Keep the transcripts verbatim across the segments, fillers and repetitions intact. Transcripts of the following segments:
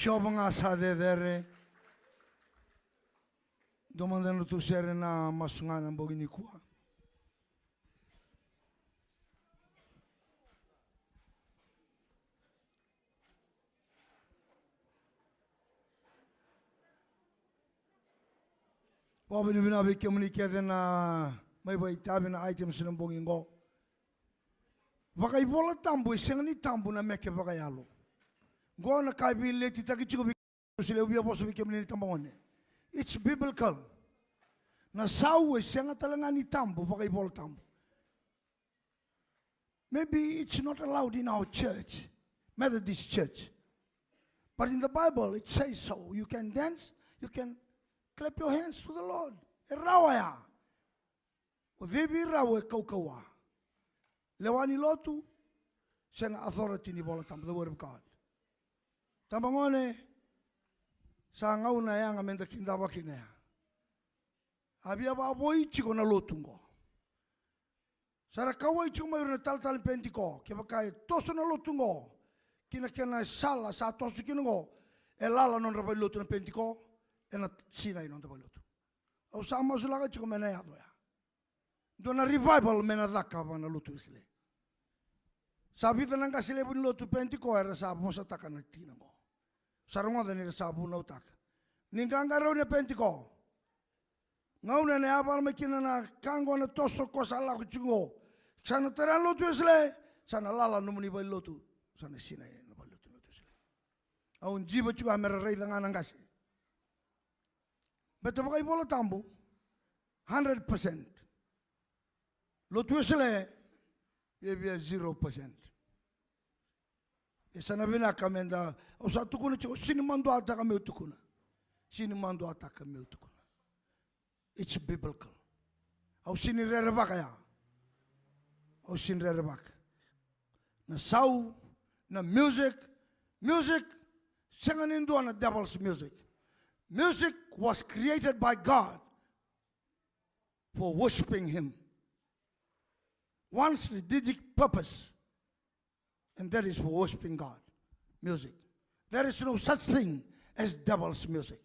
Jiova ga sa cecere. Dua mada na tou sere na masu ga na bogi nikua. Vakavinavinaka vei kemuni kece na mai vakaitavi na items na bogi qo. Vakaivola tabu e sega ni tabu na meke vakayalo. Qo na ka e veiletitaki tiko vei kemuni, au via vosa vei kemuni na itabagone. It's biblical. Na sau e sega tale ga ni tabu vakaivola tabu. Maybe it's not allowed in our church, Methodist church. But in the Bible it says so. You can dance, you can clap your hands to the Lord. E rawa ya. O cei vei rau e kaukauwa? Lewa ni lotu, se na authority ni Vola Tabu, the word of God. Tabagone, sa gauna yaga meda kidava kina ya. A via vakavoui tiko na lotu qo. Sa ra kauwai tiko mai ira na talatala ni Penitiko, kevaka e toso na lotu qo ki na kena sala sa toso kina qo, e lala nodra valelotu na Penitiko, ena sinai nodra valelotu. Au sa masulaka tiko me na yaco ya. Dua na revival me na caka vua na lotu Wesele. Sa vica na qase levu ni lotu Penitiko era sa vosataka na tikina qo. Sa rogoca ni ra sa vunautaka. Ni qaqarauni na Penitiko. Gauna ena yavala mai kina na ka qo na toso ko sa lako tiko qo. Sa na tara na lotu Wesele, sa na lala nomuni valelotu, sa na sinai na valelotu na lotu Wesele. Au jiva tiko ya me ra raica ga na qase. Beta vakaivola tabu, hundred percent. Lotu Wesele, via via zero percent. E sa na vinaka meda, au sa tukuna tiko, au sini maduataka meu tukuna. Sini maduataka meu tukuna. It's biblical. Au sini rerevaka ya. Au sini rerevaka. Na sau, na music, music, sega ni dua na devil's music. Music was created by God for worshiping Him. One strategic purpose, and that is for worshiping God. Music. There is no such thing as devil's music.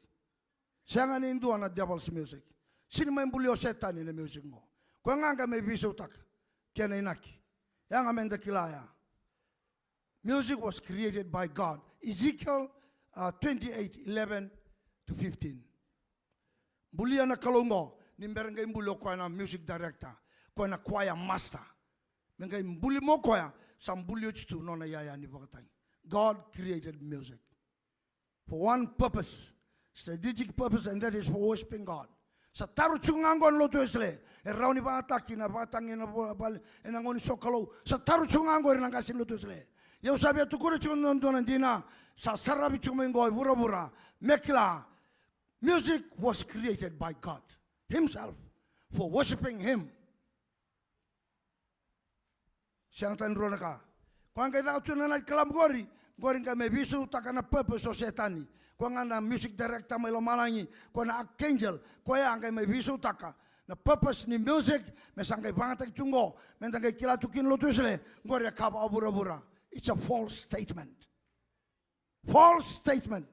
Sega ni dua na devil's music. Sini mai buli o Setani na music qo. Koya ga qai mai veisautaka kena inaki. Yaga meda kila ya. Music was created by God. Ezekiel, uh, twenty-eight, eleven to fifteen. Bulia na Kalou qo, ni bera qai buli o koya na music director, koya na choir master. Me qai buli mai o koya, sa buli oti tu nona iyaya ni vakatagi. God created music for one purpose, strategic purpose, and that is for worshiping God. Sa taro tiko ga qo na lotu Wesele, e rawa ni vakayagataki na vakatagi ena vo-, vale, ena gauna ni sokalou. Sa taro tiko ga qo ira na qase ni lotu Wesele. Ia au sa via tukuna tiko na dua na dina, sa saravi tiko mai qo e vuravura. Me kila, music was created by God Himself for worshiping Him. Sega tani rua na ka. Koya qai caka tu na night club qori, qori qai mai veisautaka na purpose o Setani. Koya ga na music director mai lomalagi, koya na archangel, koya qai mai veisautaka na purpose ni music, me sa qai vakayagataki tu qo, meda qai kila tu kina lotu Wesele, qori e ka vakavuravura. It's a false statement. False statement.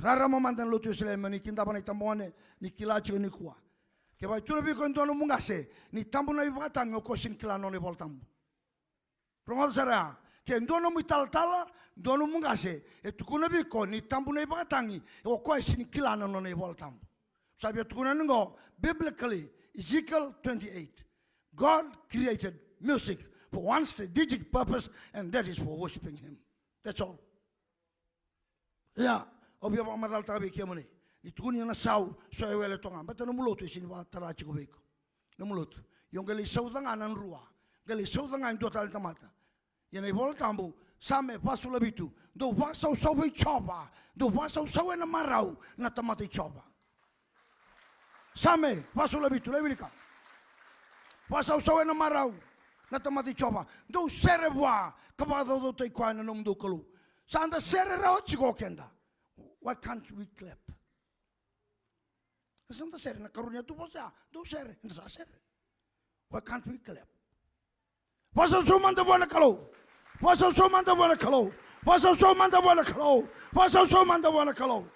Rarama mada na lotu Wesele, me ni kidava na itabagone, ni kila tiko nikua. Kevaka e tukuna vei iko e dua nomu qase ni tabu na ivakatagi, o koya sini kila na nona iVola Tabu. Rogoca sara ya. Ke dua nomu italatala, dua nomu qase, e tukuna vei iko ni tabu na ivakatagi, o koya sini kila na nona iVola Tabu. Sa via tukuna ni qo, biblically, Ezekiel twenty-eight. God created music for one strategic purpose, and that is for worshiping Him. That's all. Ia, au via vakamacalataka vei kemuni. Ni tukuni na sau, so e wele toga. Beta nomu lotu e sini vakatara tiko vei iko. Nomu lotu. Io qai lai sauca ga na drua. Qai lai sauca ga e dua tale na tamata. Ia na iVola Tabu, Same vasagavulu ka vitu. Dou vakasausau vei Jiova. Dou vakasausau ena marau na tamata i Jiova. Same vasagavulu ka vitu, lai wilika. Vakasausau ena marau na tamata i Jiova. Dou sere vua ka vakacaucautaki koya na nomudou Kalou. Sa da sere rawa tiko o keda. Why can't we clap? Sa da sere, na karua ni yatu vosa ya, dou sere, eda sa sere. Why can't we clap? Vakasausau mada vua na Kalou. Vakasausau mada vua na Kalou. Vakasausau mada vua na Kalou. Vakasausau mada vua na Kalou.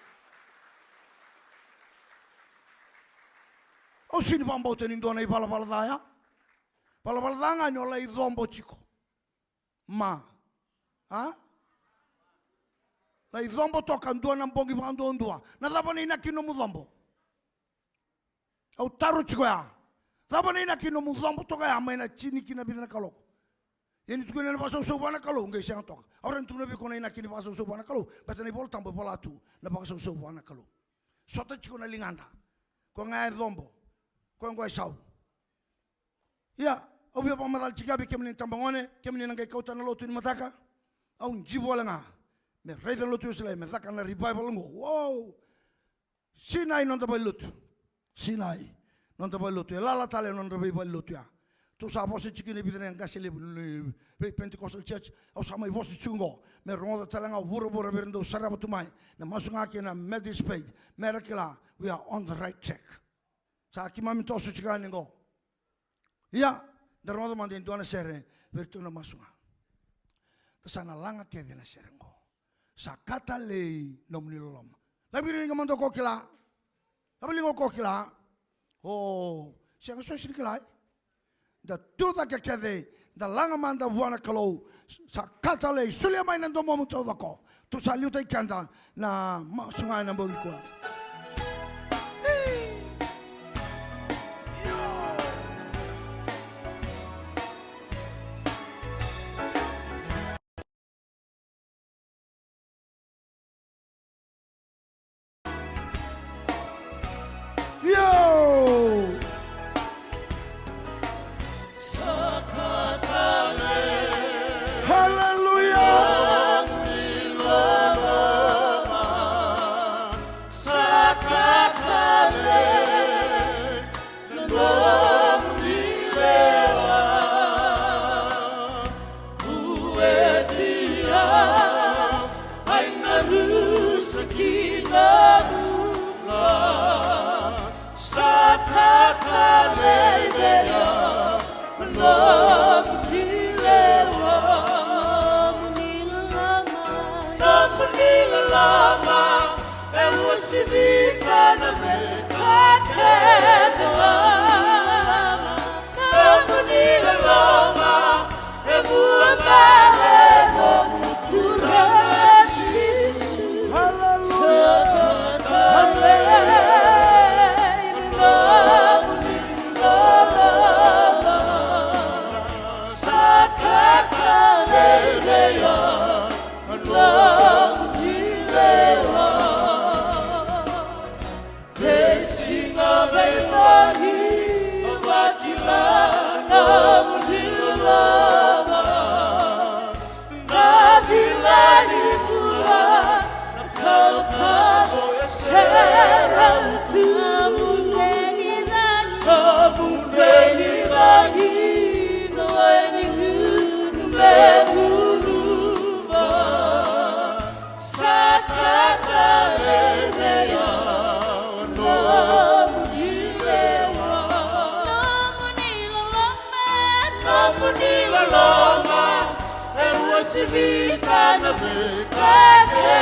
Au sini vakabauta ni dua na ivalavala ca ya. Valavala ca ga ni o lai cobo tiko. Ma. A? Lai cobo toka dua na bogi vakaduadua. Na cava na inaki ni nomu cobo? Au taro tiko ya. Cava na inaki ni nomu cobo toka ya mai na tini ki na vica na kaloko? Ia ni tukuna na vakasausau vua na Kalou, qai sega toka. Au rawa ni tukuna vei iko na inaki ni vakasausau vua na Kalou. Baleta na iVola Tabu e vola tu na vakasausau vua na Kalou. Sota tiko na ligada. Koya ga e cobo. Koya ga e sau. Ia, au via vakamacala tiko vei kemuni na tabagone, kemuni na qai kauta na lotu ni mataka. Au jivo wale ga me raica na lotu Wesele, me caka na revival qo. Wow! Sinai noda valenilotu. Sinai noda valenilotu. E lala tale nodra veivalelotu ya. Tou sa vosa tiko kina e vica na qase levu ni vei Pentecostal church. Au sa mai vosa tiko qo me rogoca tale ga o vuravura vei ira dau sarava tu mai na masu ga kei na Methodist Faith, me ra kila we are on the right track. Sa keimami toso tiko yani qo. Ia, da rogoca mada e dua na sere vei iratou na masu ga. Da sa na laga kece na sere qo. Sa ka talei nomuni loloma. Laivi ira ga mada ko kila. Laivi ira ga ko kila. O, sega soti ni kila. Da tu cake kece, da laga mada vua na Kalou. Sa ka talei, solia mai na domomu taucoko. Tou sa liutaki keda na masu ga ena bogi nikua. Io! Haleluya! Vueti au mai na rusa ki na vuka. Sa ka talei vei au na nomuni lewa. Nomuni loloma. Nomuni loloma e uasivi ka na veika kece. Nomuni loloma e vuabale noqu Turaga Jisu. Haleluya. Haleluya. Sa ka talei vei au na nomuni lewa. Veisiga veivagi, au vakila na nomuni loloma. Na vila ni vula, na kalokalo e serau tu. Na mudre ni cagi, na mudre ni cagi, na wai ni gunu me gunuva. Sa ka talei vei au nomuni lewa. Nomuni loloma. Nomuni loloma e uasivi ka na veika kece.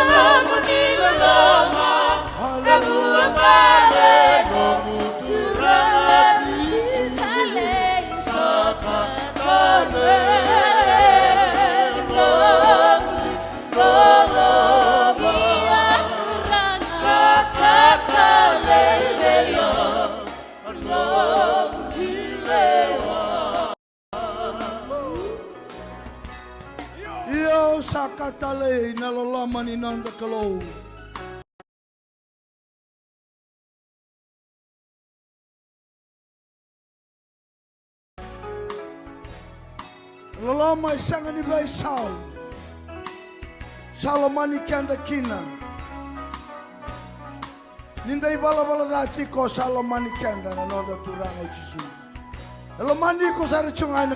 Nomuni loloma e vuabale noqu Turaga Jisu. Sa ka talei vei au. Sa ka talei vei au na nomuni lewa. Io, sa ka talei na loloma ni noda Kalou. Loloma e sega ni veisau. Sa lomani keda kina. Ni da ivalavala ca tiko, sa lomani keda na noda Turaga o Jisu. E lomani iko sara tiko ga ena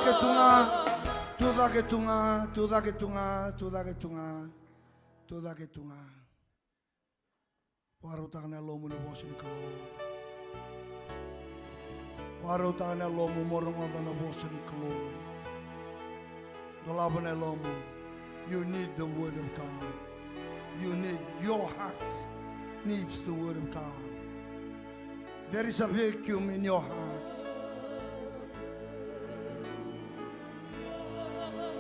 Ke tu ga, tu cake tu ga, tu cake tu ga, tu cake tu ga, tu cake tu ga. Vakarautaka na yalomu na vosa ni Kalou. Vakarautaka na yalomu mo rogoca na vosa ni Kalou. Dolava na yalomu. You need the word of God. You need, your heart needs the word of God. There is a vacuum in your heart.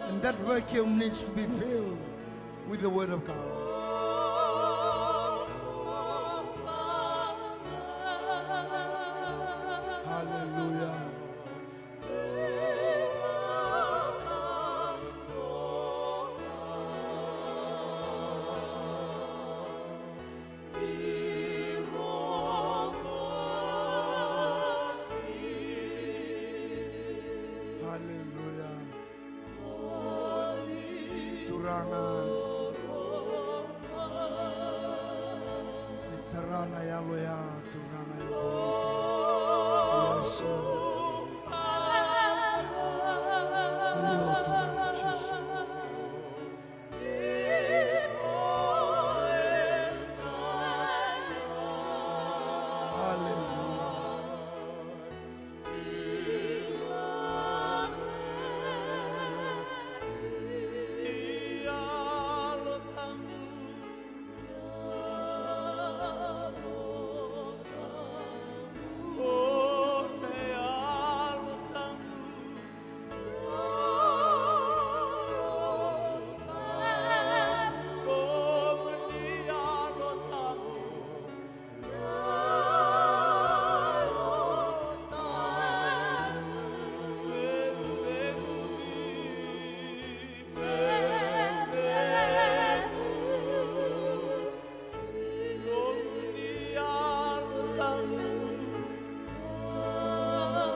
And that vacuum needs to be filled with the word of God. Hallelujah. Hallelujah. Turaga, ni tara na yalo ya, Turaga, ni bau. Yes, Lord. Io, Turaga Jisu.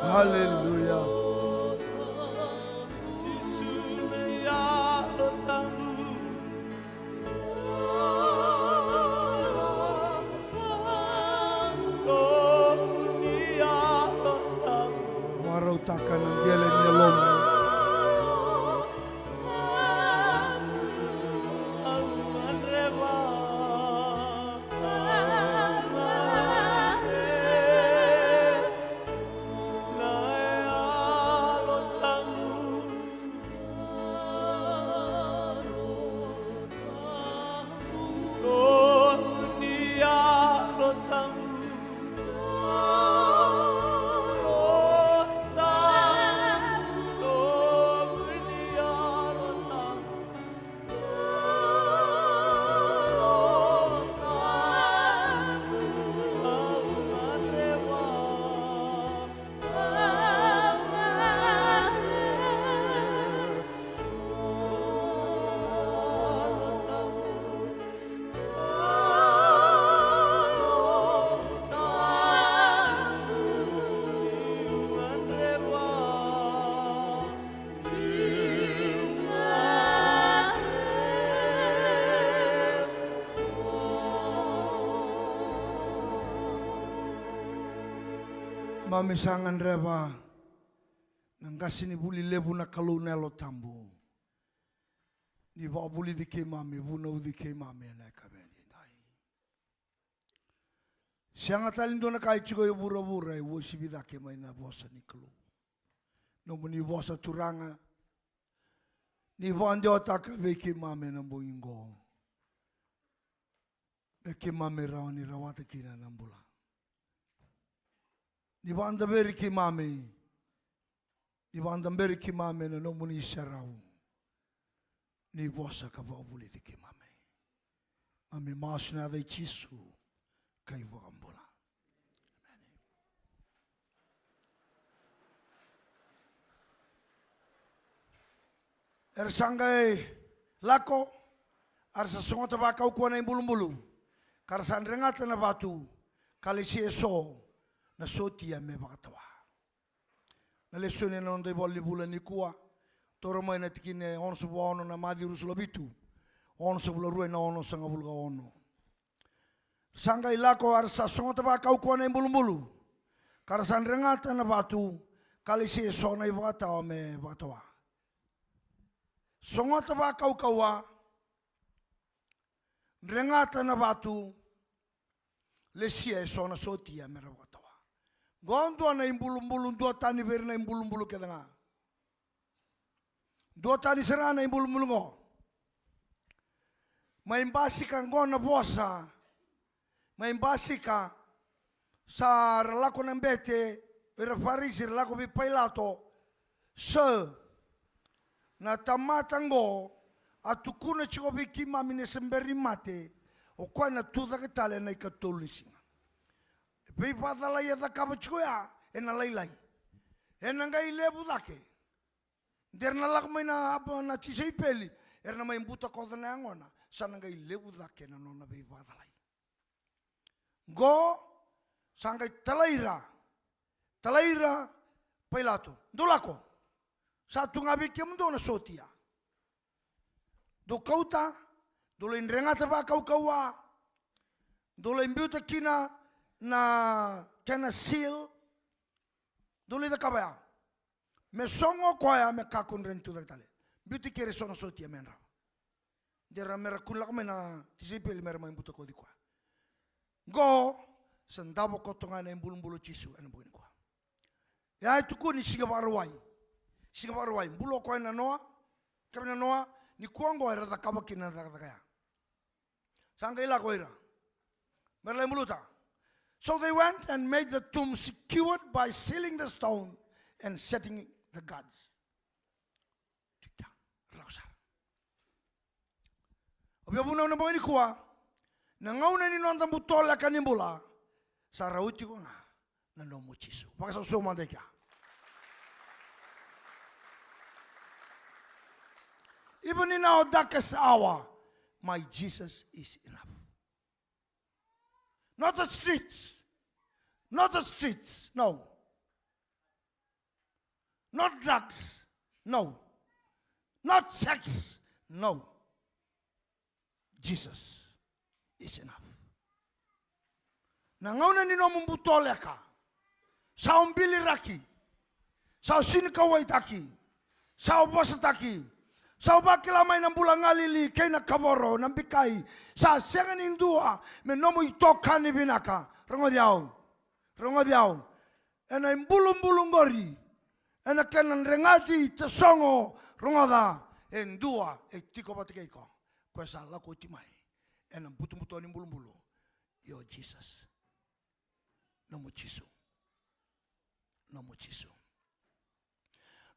Hallelujah. Hallelujah. Vakarautaka na qele ni yalomu. Keimami sa gadreva na qasenivuli levu na Kalou na Yalo Tabu ni vakavulici keimami, vunauci keimami ena yakavi edaidai. Sega tale ni dua na ka e tiko e vuravura e uasivi cake mai na vosa ni Kalou. Nomuni vosa Turaga, ni vakadewataka vei keimami ena bogi qo, me keimami rawa ni rawata kina na bula. Ni vakadaveri keimami, ni vakadaberi keimami ena nomuni serau. Ni vosa ka vakavulici keimami. Keimami masu ena yaca i Jisu ka iVakabula. Emeni. Era sa qai lako, a ra sa sogota vakaukauwa na ibulubulu, ka ra sa dregata na vatu, ka lesi eso na sotia me vakatawa. Na lesoni ena noda ivola ni vula nikua, taura mai na tikina e onosagavulu ka ono na Maciu ruasagavulu ka vitu, onosagavulu ka rua ina onosagavulu ka ono. Sa qai lako, a ra sa sogota vakaukauwa na ibulubulu, ka ra sa dregata na vatu, Ka lesi eso na ivakatawa me vakatawa. Sogota vakaukaua. Dregata na vatu. Lesia eso na sotia me ra vakatawa. Qo dua na ibulubulu, dua tani vei ira na ibulubulu kece ga. Dua tani sara na ibulubulu qo. Mai basika qo na vosa. Mai basika, sa ra lako na bete, o ira Farisi ra lako vei Pailato. Sir, na tamata qo a tukuna tiko vei keimami ni se bera ni mate, o koya na tu cake tale ena ikatolu ni siga. Veivakacalai e cakava tiko ya ena lailai. Ena qai levu cake. De ra na lako mai na, na tisaipeli, era na mai butakoca na yagona, sa na qai levu cake na nona veivakacalai. Qo, sa qai talai ira, talai ira Pailato. Dou lako, sa tu ga vei kemudou na sotia. Dou kauta, dou lai dregata vakaukaua, dou lai biuta kina na kena seal, dou lai cakava ya. Me sogo o koya me kakua ni rawa ni tu cake tale. Biuti keri eso na sotia me yadrava. De ra me ra kua ni lako mai na tisaipeli me ra mai butakoci koya. Qo, sa davo koto ga na ibulubulu o Jisu ena bogi nikua. Ya e tukuni Siga Vakarauwai. Siga Vakarauwai, bulu o koya na noa, kevaka na noa, nikua qo era cakava kina na cakacaka ya. Sa qai lako ira. Me ra lai buluta. So they went and made the tomb secured by sealing the stone and setting the guards. Tita, rau sara. O via vunau na bogi nikua, na gauna ni noda butoleka ni bula, sa rauti ko ga na nomu Jisu. Vakasausau mada i kea. Even in our darkest hour, my Jesus is enough. Not the streets. Not the streets. No. Not drugs. No. Not sex. No. Jesus is enough. Na gauna ni nomu butoleka, sa o biliraki, sa o sinikauwaitaki, sa o vosataki, sa o vakila mai na bula galili kei na kavoro, na bikai, sa sega ni dua me nomu itokani vinaka. Rogoci au. Rogoci au. Ena ibulubulu qori, ena kena dregati, tasogo, rogoca, e dua e tiko vata kei iko. Koya sa lako oti mai ena butobuto ni bulubulu. Io, Jesus. Nomu Jisu. Nomu Jisu.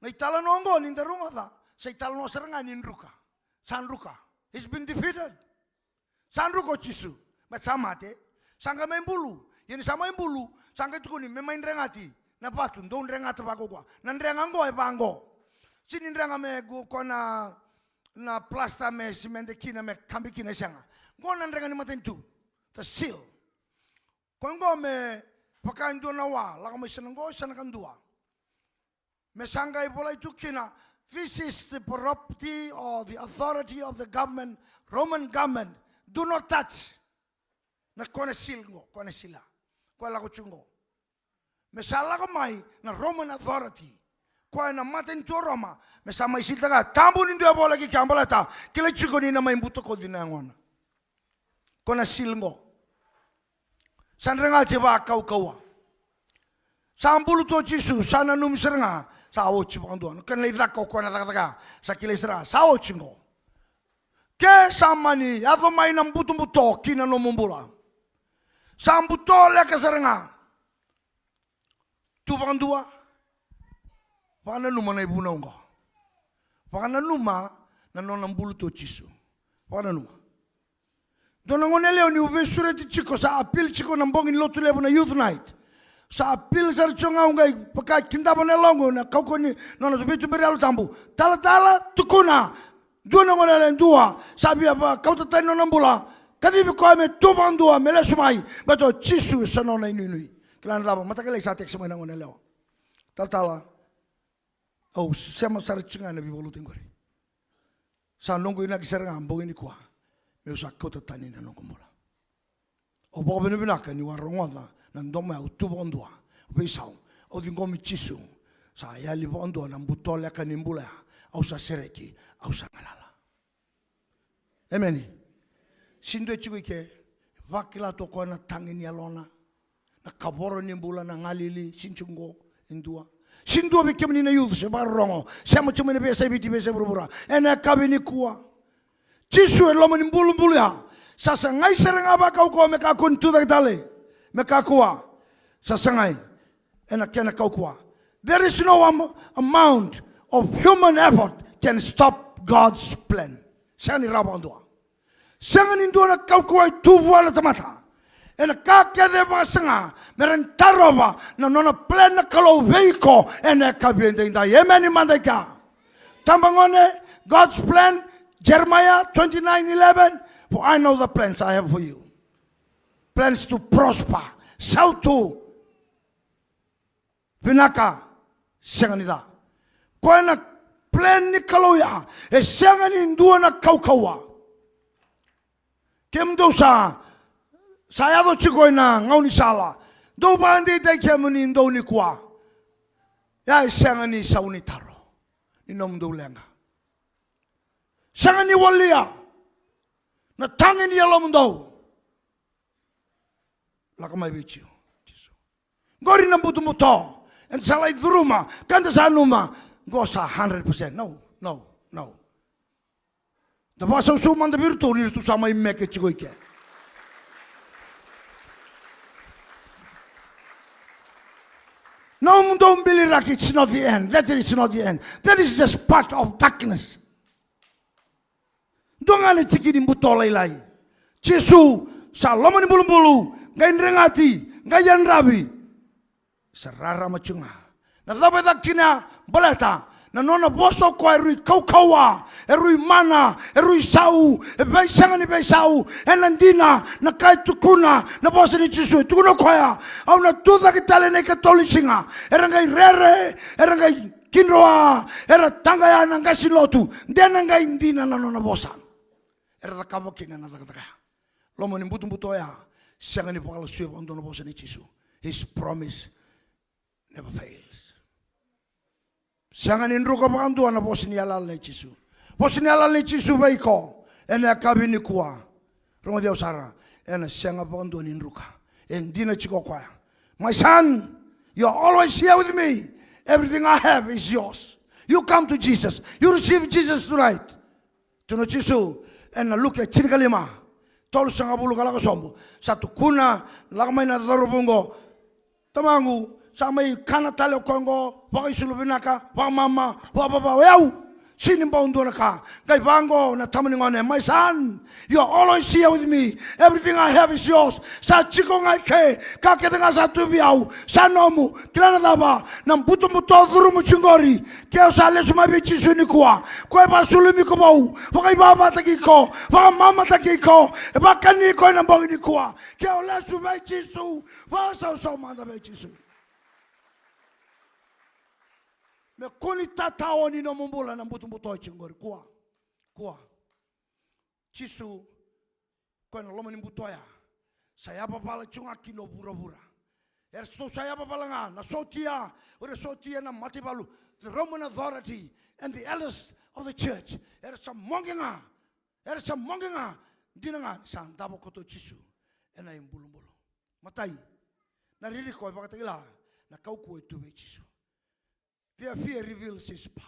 Na italanoa oqo ni da rogoca, sa italanoa sara ga ni druka. Sa druka. He's been defeated. Sa druka o Jisu. Baleta sa mate. Sa qai mai bulu. Ia ni sa mai bulu, sa qai tukuni me mai dregati na vatu, dou dregata vakaukauwa. Na drega oqo e vaqo. Sega ni drega me qo, ko na, na plasta me simede kina, me kabi kina, e sega. Qo na drega ni matanitu. The seal. Koya oqo me vaka e dua na wa, lako mai sana qo, sana kadua. Me sa qai volai tu kina, this is the property or the authority of the government, Roman government. Do not touch. Na koya na seal qo, koya na seal ya. Koya lako tu qo. Me sa lako mai na Roman authority. Koya na matanitu o Roma, me sa mai seal taka, tabu ni dua e volai ki kea baleta kilai tiko ni na mai butakoci na yagona. Ko na seal qo. Sa dregati vakaukauwa. Sa bulu tu o Jisu, sa nanumi sara ga, sa oti vakadua. Na kena lai caka o koya na cakacaka, sa kilai sara, sa oti qo. Ke sa mani yaco mai na butobuto ki na nomu bula. Sa butoleka sara ga. Tu vakadua. Vakananuma na ivunau oqo. Vakananuma na nona bulu tu o Jisu. Vakananuma. Dua na gone yalewa niu veisureti tiko, sa appeal tiko na bogi ni lotu levu na youth night. Sa appeal sara tiko ga, au qai vaka kidava na yaloqu na kaukauwa ni nona veituberi Yalo Tabu. Talatala, tukuna. Dua na gone yalewa e dua sa via vakauta tani nona bula. Kacivi koya me tu vakadua, me lesu mai. Baleta o Jisu sa nona inuinui. Kila na cava, mataka lailai sa text mai na gone yalewa. Talatala, au sema sara tiko ga ena veivakalotutaki qori. Sa noqu inaki sara ga bogi nikua meu sa kauta tani na noqu bula. Au vakavinavinaka niu a rogoca na domo ya, au tu vakadua, veisau. Au ciqomi Jisu. Sa yali vakadua na butoleka ni bula ya. Au sa sereki, au sa galala. Emeni. Sega ni dua e tiko i ke, vakila tu o koya na tagi ni yalona, na kavoro ni bula, na galili, sega ni tiko qo e dua. Sega ni dua vei kemuni na youth se vakarorogo, sema tiko mai na veiyasai Viti, veiyasai vuravura, ena yakavi nikua. Jisu e loma ni bulubulu ya. Sa sagai sara ga vakaukaua me kakua ni tucake tale. Me kakua. Sa sagai. Ena kena kaukaua. There is no am- amount of human effort can stop God's plan. Sega ni rawa vakadua. Sega ni dua na kaukaua e tu vua na tamata. Ena ka kece e vakasaga me ra ni tarova na nona plan na Kalou vei iko ena yakavi edaidai. Emeni mada i kea. Tabagone, God's plan, Jeremiah twenty-nine eleven, "For I know the plans I have for you. Plans to prosper, sautu, vinaka, sega ni ca." Koya na plan ni Kalou ya, e sega ni dua na kaukaua. Kemudou sa, sa yaco tiko ena gaunisala, dou vakadeitaki kemuni dou nikua. Ya e sega ni sau ni taro ni nomudou leqa. Sega ni walia na tagi ni yalomudou. Lako mai vei Jiu, Jisu. Qori na butobuto. Eda sa lai curuma, ka da sa nanuma qo sa hundred percent. No, no, no. Da vakasausau mada vei iratou ni ratou sa mai meke tiko i ke. Nomudou biliraki, it's not the end. That is not the end. That is just part of darkness. Dua ga na tiki ni buto lailai. Jisu sa loma ni bulubulu, qai dregati, qai yadravi. Sa rarama tiko ga. Na cava e caka kina? Baleta na nona vosa o koya e rui kaukaua, e rui mana, e rui sau, e veisega ni veisau. Ena dina na ka e tukuna na vosa nei Jisu, e tukuna o koya, "Au na tucake tale ena ikatolu ni siga." Era qai rere, era qai kidroa, era taqaya na qase ni lotu. De na qai dina na nona vosa. Era cakava kina na cakacaka ya. Loma ni butobuto oya, sega ni vakalasui vakadua na vosa nei Jisu. His promise never fails. Sega ni druka vakadua na vosa ni yalayala nei Jisu. Vosa ni yalayala nei Jisu vei iko ena yakavi nikua. Rogoci au sara, ena sega vakadua ni druka. E dina tiko o koya. "My son, you are always here with me. Everything I have is yours. You come to Jesus. You receive Jesus tonight." Tukuna o Jisu ena Luke tinikalima, tolusagavulu ka lako sobu. Sa tukuna, lako mai na cauravou qo, "Tamaqu, sa mai kana tale o koya qo, vakaisulu vinaka, vakamama, vakavava, o yau. Sega ni bau dua na ka." Qai vaqo na tama ni gone, "My son, you are always here with me. Everything I have is yours." Sa tiko ga i ke, ka kece ga sa tu vei au sa nomu. Kila na cava? Na butobuto curuma tiko qori. Ke o sa lesu mai vei Jisu nikua, koya e vakasulumi iko vou, vakaivavatataki iko, vakamamataki iko, e vakani iko ena bogi nikua. Ke o lesu vei Jisu, vakasausau mada vei Jisu. Me kua ni tatao ni nomu bula na butobuto tiko qori. Kua. Kua. Jisu, koya na loma ni buto ya, sa yavavala tiko ga kina o vuravura. Era sa, sa yavavala ga na sotia, o ira sotia na mataivalu, the Roman authority and the elders of the church. Era sa moqe ga, era sa moqe ga, dina ga ni sa davo koto o Jisu ena ibulubulu. Matai, na ririko e vakatakila na kaukauwa e tu vei Jisu. Their fear reveals his power.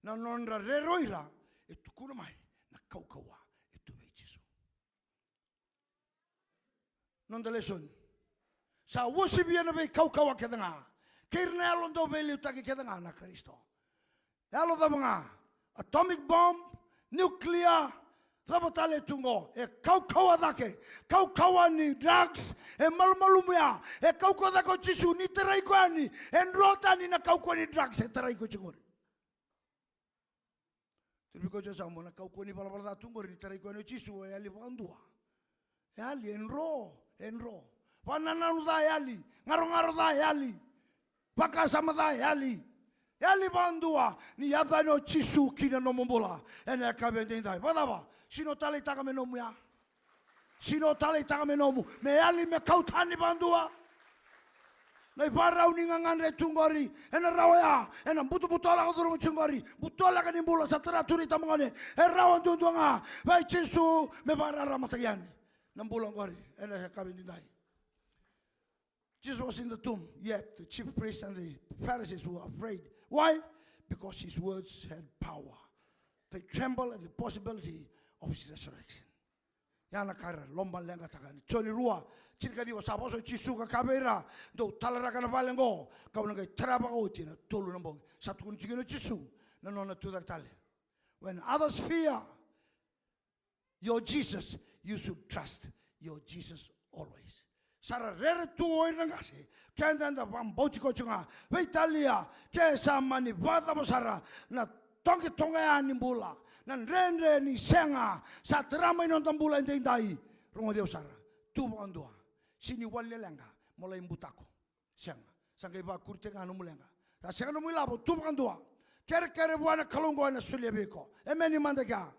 Na nodra rere o ira e tukuna mai na kaukauwa e tu vei Jisu. Noda lesoni. Sa uasivia na veikaukauwa kece ga kei ira na yalo dauveiliutaki kece ga na Karisito. Yalo cava ga? Atomic bomb, nuclear, cava tale e tu qo? E kaukauwa cake. Kaukauwa ni drugs e malumalumu ya. E kaukauwa cake o Jisu, ni tarai koya yani, e dro tani na kaukauwa ni drugs e tarai koya tiko qori. Turibi koya o Jisu, mo na kaukauwa ni valavala ca tu qori, ni tarai koya yani o Jisu, e yali vakadua. E yali, e dro, e dro. Vakanananu ca e yali, garogaro ca e yali, vakasama ca e yali. E yali vakadua ni yaco yani o Jisu ki na nomu bula ena yakavi edaidai. Vakacava? Sega ni o taleitaka me nomu ya. Sega ni o taleitaka me nomu. Me yali, me kau tani vakadua. Na ivarau ni gagadre tu qori, ena rawa ya, ena butobuto lako curuma tu qori, buto lako ni bula sa tara tu ni tamagone, e rawa duadua ga vei Jisu me vakararamataki yani na bula qori, ena yakavi nidai. Jesus was in the tomb, yet the chief priests and the Pharisees were afraid. Why? Because his words had power. They trembled at the possibility of his resurrection. Ya na ka era lomaleqataka. Joni rua, tinikaciwa, sa vosa o Jisu ka kaya vei ira, dou talaraka na vale oqo, ka'u na qai tara vakaoti ena tolu na bogi. Sa tukuna tiko kina o Jisu na nona tucake tale. When others fear your Jesus, you should trust your Jesus always. Sa ra rere tu o ira na qase, keda eda vakabauti koya tiko ga. Veitalia, ke sa mani vakacava sara na toqetoqe ya ni bula, na dredre ni sega sa tara mai na noda bula edaidai, rogoci au sara, tu vakadua. Sega ni wali na leqa mo lai butako. Sega. Sa qai vakuritaka ga nomu leqa. Sa sega nomu ilavo, tu vakadua. Kerekere vua na Kalou oqo, ena solia vei iko. Emeni mada kea.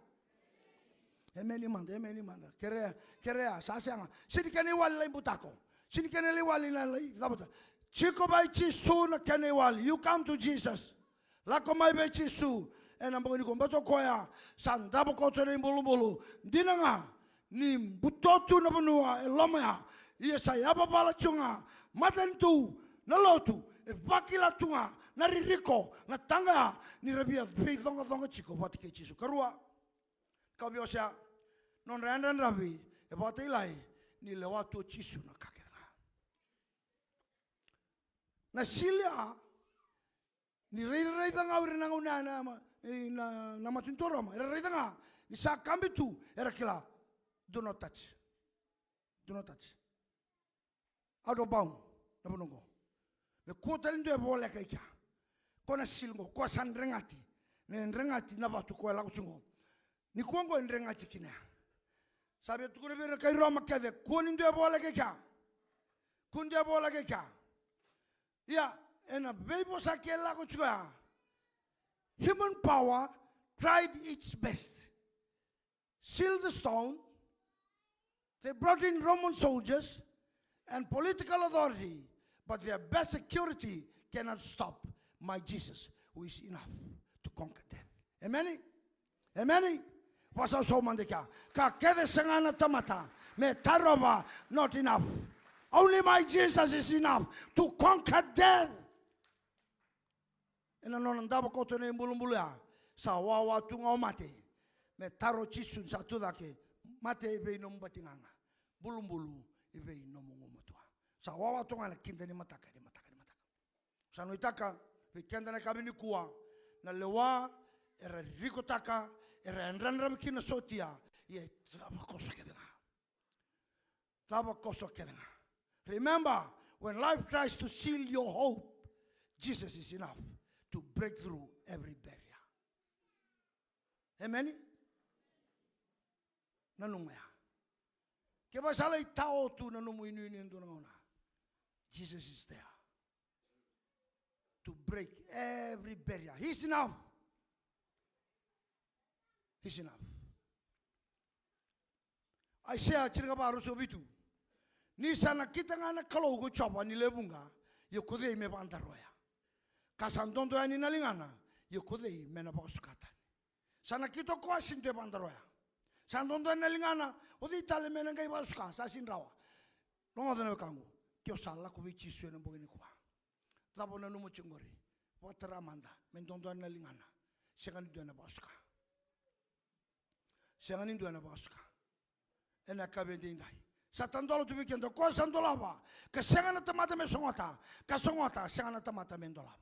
Emeni mada, emeni mada. Kerea, kerea, sa sega. Sega ni kena iwali lai butako. Sega ni kena iwali na lai cavuta. Tiko vei Jisu na kena iwali. You come to Jesus. Lako mai vei Jisu ena bogi nikua, baleta o koya sa davo koto ena ibulubulu. Dina ga ni buto tu na vanua e loma ya, ia sa yavavala tu ga, matanitu, na lotu, e vakila tu ga na ririko, na taqa ya, ni ra via veicoqacoqa tiko vata kei Jisu. Karua, ka via wasea, nodra yadrayadravi e vakatailai ni lewa tu o Jisu na ka kece ga. Na sili ya, ni ra raica ga o ira na gauna ya na ma-, e, na, na matanitu o Roma, era raica ga ni sa kabi tu, era kila. Do not touch. Do not touch. Out of bound na vanua oqo. Me kua tale dua e voleka i kea. Ko na sili oqo, ko sa dregati. Na dregati na vatu ko e lako tu oqo. Nikua oqo e dregati kina ya. Sa via tukuna vei ira na kai Roma kece, kua ni dua e voleka i kea. Kua ni dua e voleka i kea. Ia, ena veivosa ke lako tiko ya, human power tried its best. Seal the stone. They brought in Roman soldiers and political authority, but their best security cannot stop my Jesus, who is enough to conquer death. Emeni? Emeni? Vakasausau mada kea. Ka kece sega na tamata me tarova, not enough. Only my Jesus is enough to conquer death. Ena nona davo koto na ibulubulu ya, sa wawa tu ga o mate. Me taro o Jisu ni sa tu cake, mate, i vei nomu batigaga? Bulubulu, i vei nomu gumatua? Sa wawa tu ga na kida ni mataka, ni mataka, ni mataka. Sa nuitaka vei keda na yakavi nikua, na lewa era ririkotaka, era yadrayadravi kina na sotia, ia e cava koso kece ga. Cava koso kece ga. Remember, when life tries to seal your hope, Jesus is enough to break through every barrier. Emeni? Nanuma ya. Kevaka sa lai tao tu na nomu inuinu e dua na gauna, Jesus is there to break every barrier. He's enough. He's enough. Aisea tinikava, ruasagavulu ka vitu. Ni sa nakita ga na Kalou ko Jiova ni lewe vuqa, ia ko cei me vakadaroya? Ka sa dodo yani na ligana, ia ko cei me na vakasuka tani? Sa nakita o koya, sega ni dua e vakadaroya. Sa dodo yani na ligana, o cei tale me na qai vakasuka? Sa sega ni rawa. Rogoca na wekaqu, ke o sa lako vei Jisu ena bogi nikua, cava o nanuma tiko qori? Vakatara mada, me dodo yani na ligana. Sega ni dua ena vakasuka. Sega ni dua ena vakasuka. Ena yakavi edaidai, sa tadola tu vei keda, o koya sa dolava, ka sega na tamata me sogota, ka sogota, sega na tamata me dolava.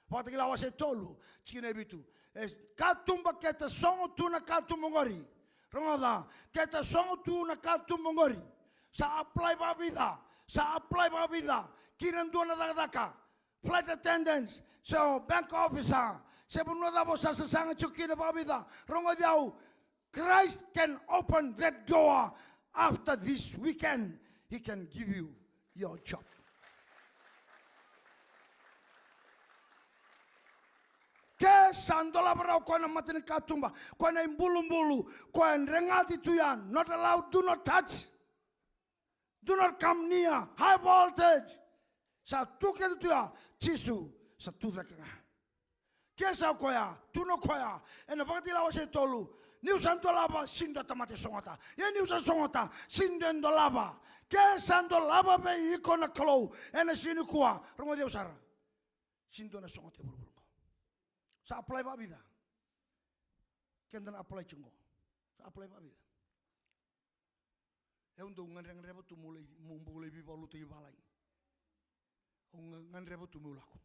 Vakatakila wase tolu, tikina e vitu. E katuba, ke tasogo tu na katuba oqori. Rogoca, ke tasogo tu na katuba oqori. Sa apply vakavica? Sa apply vakavica ki na dua na cakacaka? Flight attendants, se o bank officer, se vanua cava o sa sasaga tiko kina, vakavica? Rogoci au, Christ can open that door after this weekend. He can give you your job. Ke sa dolava rawa o koya na matanikatuba, o koya na ibulubulu, o koya e dregati tu ya, not allowed, do not touch. Do not come near. High voltage. Sa tu kece tu ya, Jisu sa tu cake ga. Ke sa koya, tukuna o koya ena Vakatitiqa wase tolu, niu sa dolava, sega ni dua tamata e sogota. Ia niu sa sogota, sega ni dua e dolava. Ke sa dolava vei iko na Kalou ena siga nikua, rogoci au sara. Sega ni dua na sogota e vuravura oqo. Sa apply vakavica? Keda na apply tiko oqo. Sa apply vakavica? Au dau gadregadreva tu meu lai, meu bau lai veivakalotutaki valagi. Au ga-, gadreva tu meu lako.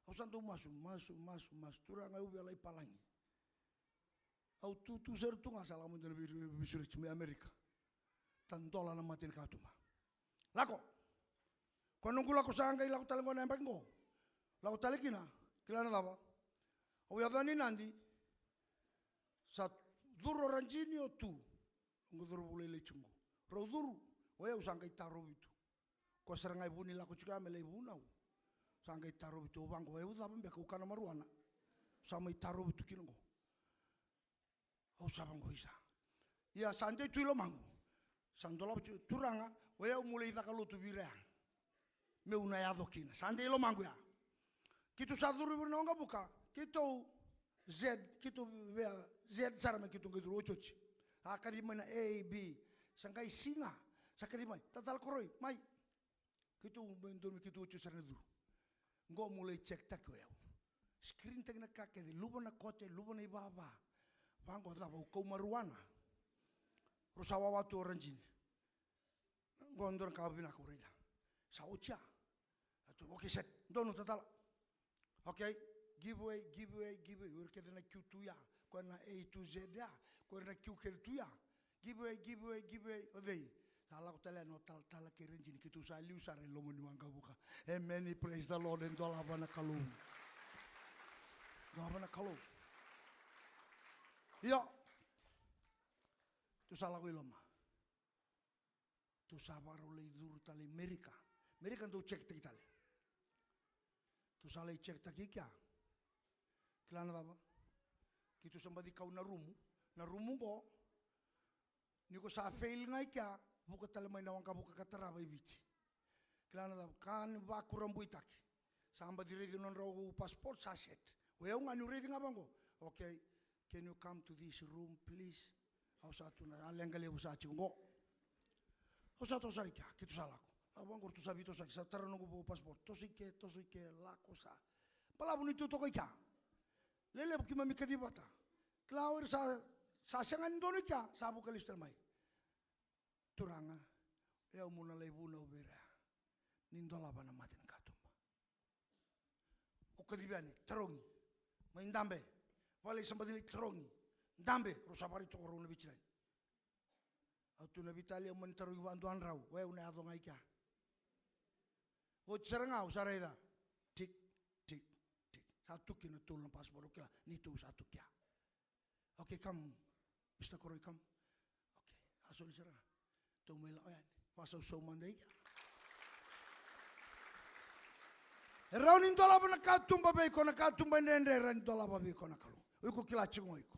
Au sa dau masu, masu, masu, masu. Turaga, au via lai palagi. Au tutu sara tu ga, sa lako mai dua na vei-, veisureti mai Amerika. Tadola na mate ni katuba. Lako. Ko noqu lako, sa qai lako tale qo na yabaki qo. Lako tale kina, kila na cava? Au yaco yani Nadi, sa curu o Rajini, o Tu. Oqo cauravou lailai tiko qo. Rau curu, o yau sa qai tarovi Tu. Ko sara ga e vu ni lako tiko ya me lai vunau. Sa qai tarovi Tu, au vaqo, e, au cava beka, au kana marijuana? Sa mai tarovi Tu kina qo. Au sa vaqo, isa. Ia sa dei tu i lomaqu. Sa dolava tu, Turaga, o yau meu lai caka lotu vei ira ya. Meu na yaco kina. Sa dei i lomaqu ya. Keitou sa curu vei ira na waqavuka. Keitou Z, keitou via Z sara mai, keitou qai curu otioti. A kacivi mai na A, B. Sa qai C ga. Sa kacivi mai. Tatala Koroi, mai. Keitou mai donu, keitou otioti sara na curu. Qo meu lai check taki o yau. Screen taki na ka kece, luva na kote, luva na ivava. Vaqo, cava, au kau marijuana? Rau sa wawa tu o Rajini. Qo dua na ka vinaka au raica. Sa oti ya. A tu, okay, set. Donu, tatala. Okay, give way, give way, give way. O ira kece na Q tu ya, ko na A to Z ya, ko ira na Q kece tu ya. Give way, give way, give way. O cei? Sa lako tale yani o Talatala kei Rajini, keitou sa liu sara e loma ni waqavuka. Emeni, praise the Lord, e dolava na Kalou. Dolava na Kalou. Io. Tou sa lako i loma. Tou sa vakarau lai curu tale i Merika. Merika dou check taki tale. Tou sa lai check taki kea. Kila na cava? Keitou sa baci kau na rumu. Na rumu qo, ni ko sa fail ga i kea, vuka tale mai na waqavuka ka tarava i Viti. Kila na cava? Ka ni vakurabuitaki. Sa baci raici nodrau passport, sa set. O yau ga niu raici ga vaqo. Okay, can you come to this room, please? Au sa tu na, a leqa levu sa tiko qo. Au sa toso sara i kea, keitou sa lako. Lako vaqo, ratou sa veitosoyaki, sa tara noqu passport. Toso i ke, toso i ke, lako sa. Balavu ni tou toka i kea. Lelevu keimami kacivi vata. Kila o ira sa, sa sega ni donu i kea, sa vuka lesu tale mai. Turaga, o yau meu na lai vunau vei ira ya. Ni dolava na mate ni katuba. O kacivi yani, tarogi. Mai dabe. Vale, sa baci lai tarogi. Dabe, rau sa vakaraitaka o rau na veitinani. Au tu na veitalia, au mani tarogi vakadua drau, o yau na yaco ga i kea. Oti sara ga au sa raica. Tik, tik, tik. Sa tu kina tolu na passport, au kila ni tou sa tu kea. Okay, come, Mister Koroi, come. Okay, a soli sara ga. Tou mai lako yani. Vakasausau mada i kea. E rawa ni dolava na katuba vei iko, na katuba e dredre, e rawa ni dolava vei iko na Kalou. O iko kila tiko ga o iko.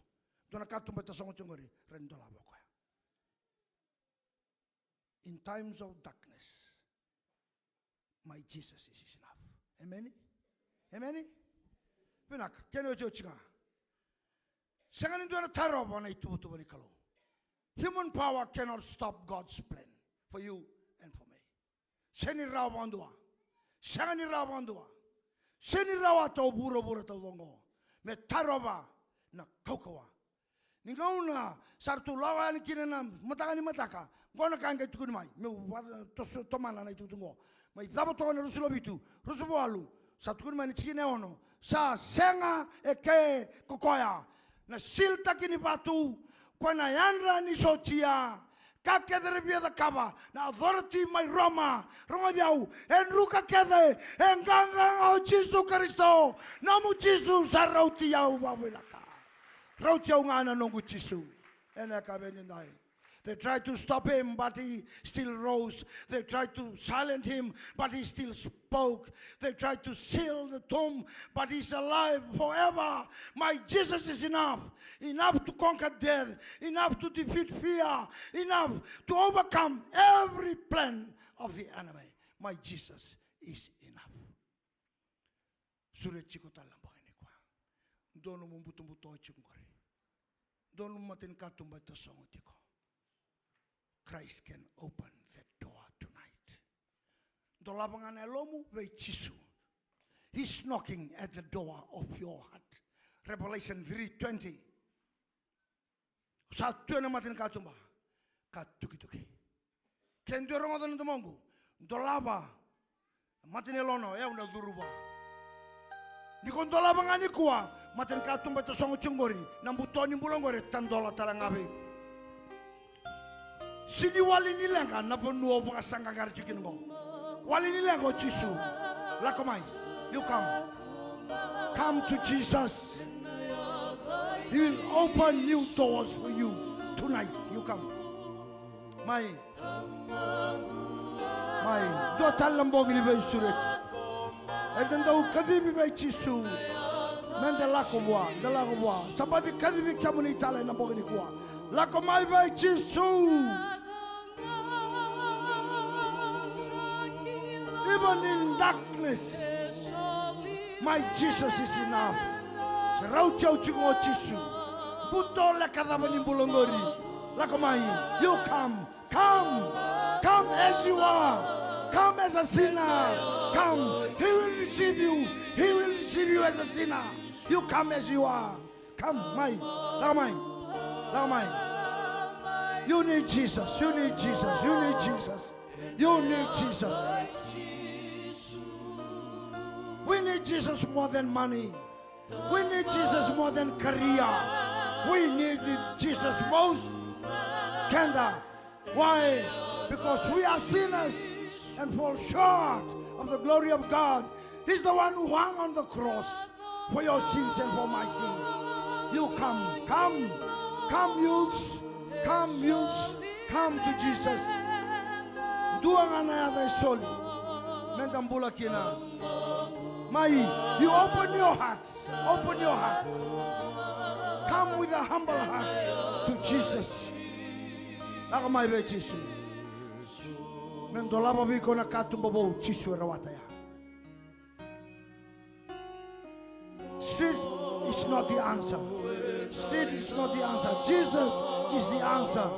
Dua na katuba e tasogo tiko qori, e rawa ni dolava o koya. In times of darkness, my Jesus is enough. Emeni? Emeni? Vinaka, kena iotioti ga. Sega ni dua na tarova na ituvatuva ni Kalou. Human power cannot stop God's plan for you and for me. Sega ni rawa vakadua. Sega ni rawa vakadua. Sega ni rawata o vuravura taucoko me tarova na kaukauwa. Ni gauna sa ratou lako yani kina na mataka ni mataka, qo na ka e qai tukuni mai, meu vatoso tomana na itukutuku qo. Mai Cava toka na ruasagavulu ka vitu, ruasagavulu ka walu, sa tukuni mai na tikina e ono. Sa sega e ke ko koya na silitaki ni vatu, ko na yadra ni sotia, ka kece era via cakava na authority mai Roma. Rogoci au, e druka kece, e qaqa ga o Jisu Karisito. Nomu Jisu sa rauti au vakavinaka. Rauti au ga na noqu Jisu. Ena yakavi edaidai. They tried to stop him, but he still rose. They tried to silence him, but he still spoke. They tried to seal the tomb, but he's alive forever. My Jesus is enough. Enough to conquer death. Enough to defeat fear. Enough to overcome every plan of the enemy. My Jesus is enough. Sureti iko tale na bogi nikua. Dua nomu butobuto tiko qori. Dua nomu matanikatuba e tasogo tiko. Christ can open that door tonight. Dolava ga na yalomu vei Jisu. He's knocking at the door of your heart. Revelation three twenty. Sa tu ena matanikatuba ka tukituki. Ke dua e rogoca na domoqu, dolava na mata ni yalona, o yau na curu vua. Ni ko dolava ga nikua, matanikatuba e tasogo tiko qori, na buto ni bula qori e tadola tale ga vei iko. Sega ni wali ni leqa na vanua o vakasaqaqara tiko kina qo. Wali ni leqa o Jisu. Lako mai. You come. Come to Jesus. He will open new doors for you tonight. You come. Mai. Mai. Dua tale na bogi ni veisureti. Eda dau kacivi vei Jisu. Meda lako vua, da lako vua. Sa baci kacivi kemuni tale na bogi nikua. Lako mai vei Jisu. Even in darkness, my Jesus is enough. Se rauti au tiko o Jisu. Buto leka cava ni bula qori. Lako mai, you come, come, come as you are. Come as a sinner. Come, he will receive you. He will receive you as a sinner. You come as you are. Come, mai, lako mai, lako mai. You need Jesus, you need Jesus, you need Jesus. You need Jesus. We need Jesus more than money. We need Jesus more than career. We need Jesus most. Kenda. Why? Because we are sinners and fall short of the glory of God. He's the one who hung on the cross for your sins and for my sins. You come, come, come, youths, come, youths, come to Jesus. Dua ga na yaca e soli meda bula kina. Mai, you open your heart, open your heart. Come with a humble heart to Jesus. Lako mai vei Jisu. Me dolava vei iko na katuba vou, Jisu e rawata ya. Street is not the answer. Street is not the answer. Jesus is the answer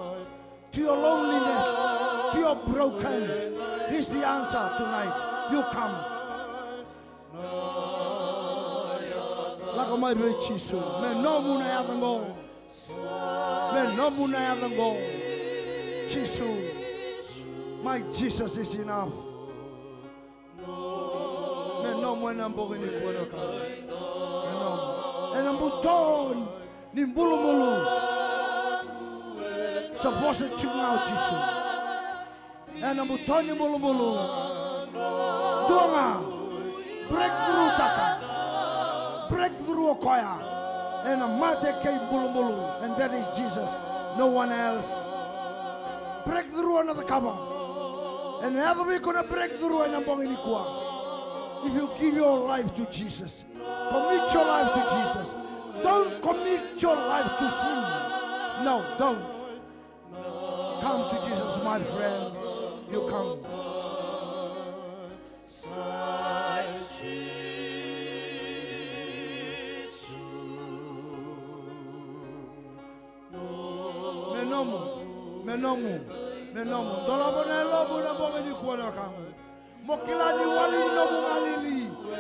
to your loneliness, to your broken. He's the answer tonight. You come. Lako mai vei Jisu. Me nomu na yaca qo. Me nomu na yaca qo. Jisu. My Jesus is enough. Me nomu ena bogi nikua na ka. Me nomu. Ena buto ni bulubulu. Sa vosa tiko ga o Jisu. Ena buto ni bulubulu. Dua ga. Breakthrough taka. Breakthrough o koya. Ena mate kei bulubulu. And that is Jesus. No one else. Breakthrough ena cakava. Ena yaco vei iko na breakthrough ena bogi nikua. If you give your life to Jesus. Commit your life to Jesus. Don't commit your life to sin. No, don't. Come to Jesus, my friend. You come. Me nomu, me nomu, me nomu. Dolava na yalomu ena bogi nikua na wekaqu. Mo kila ni wali ni nomu galili,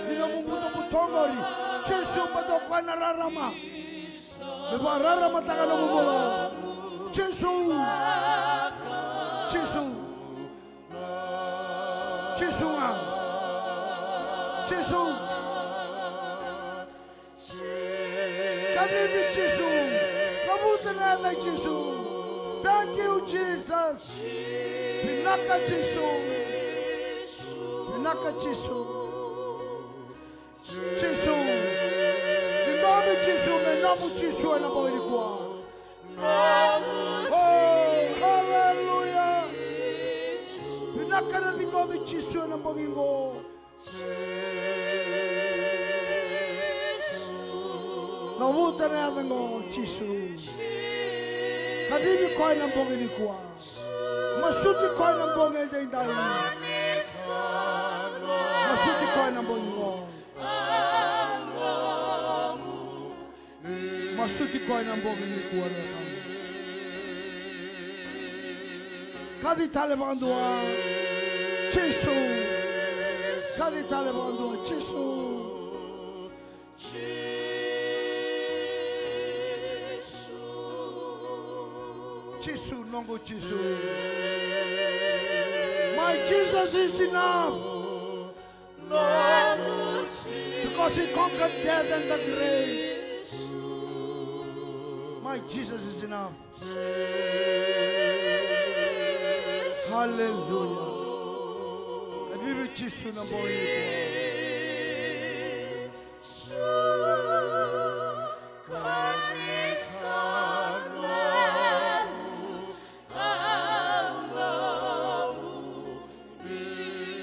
ni nomu butobuto qori. Jisu baleta o koya na rarama. Me vakararamataka nomu bula. Jisu. Jisu. Jisu ga. Jisu. Kacivi Jisu. Cavuta na yaca i Jisu. Thank you, Jesus. Vinaka Jisu. Vinaka Jisu. Jisu. Ciqomi Jisu, me nomu Jisu ena bogi nikua. Oh, hallelujah. Vinaka na ciqomi Jisu ena bogi qo. Cavuta na yaca qo, Jisu. Kacivi koya na bogi nikua. Masuti koya na bogi edaidai. Masuti koya na bogi nikua na Kalou. Kaci tale vakadua. Jisu. Kaci tale vakadua. Jisu. Jisu, noqu Jisu. My Jesus is enough. Because he conquered death and the grave. My Jesus is enough. Hallelujah. Kacivi Jisu na bogi nikua.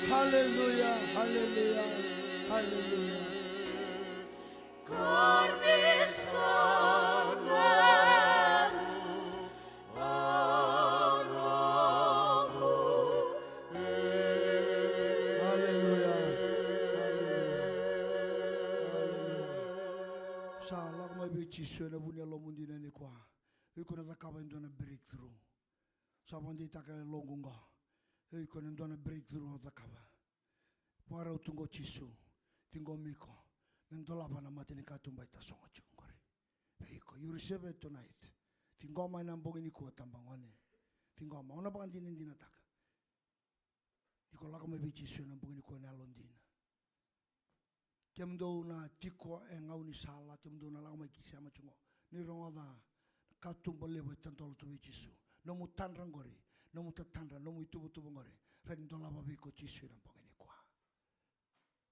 Hallelujah, hallelujah, hallelujah. Hallelujah. Hallelujah. Hallelujah. Sa lako mai vei Jisu ena vu ni yalomu dina nikua. Iko na cakava e dua na breakthrough. Sa vakadeitaka e loqu qo. Iko na dua na breakthrough o cakava. Vakarau tu qo Jisu. Ciqomi iko. Me dolava na mata ni katuba e tasogo tiko qori. Vei iko. You receive it tonight. Ciqoma ena bogi nikua, tabagone. Ciqoma. O na vakadinadinataka. Ni ko lako mai vei Jisu ena bogi nikua na yalodina. Kemudou na tiko e gaunisala, kemudou na lako mai ki sema tiko. Ni rogoca na katuba levu e tadola tu vei Jisu. Nomu tadra qori, nomu tatadra, nomu ituvatuva qori. Rawa ni dolava vei iko Jisu ena bogi nikua.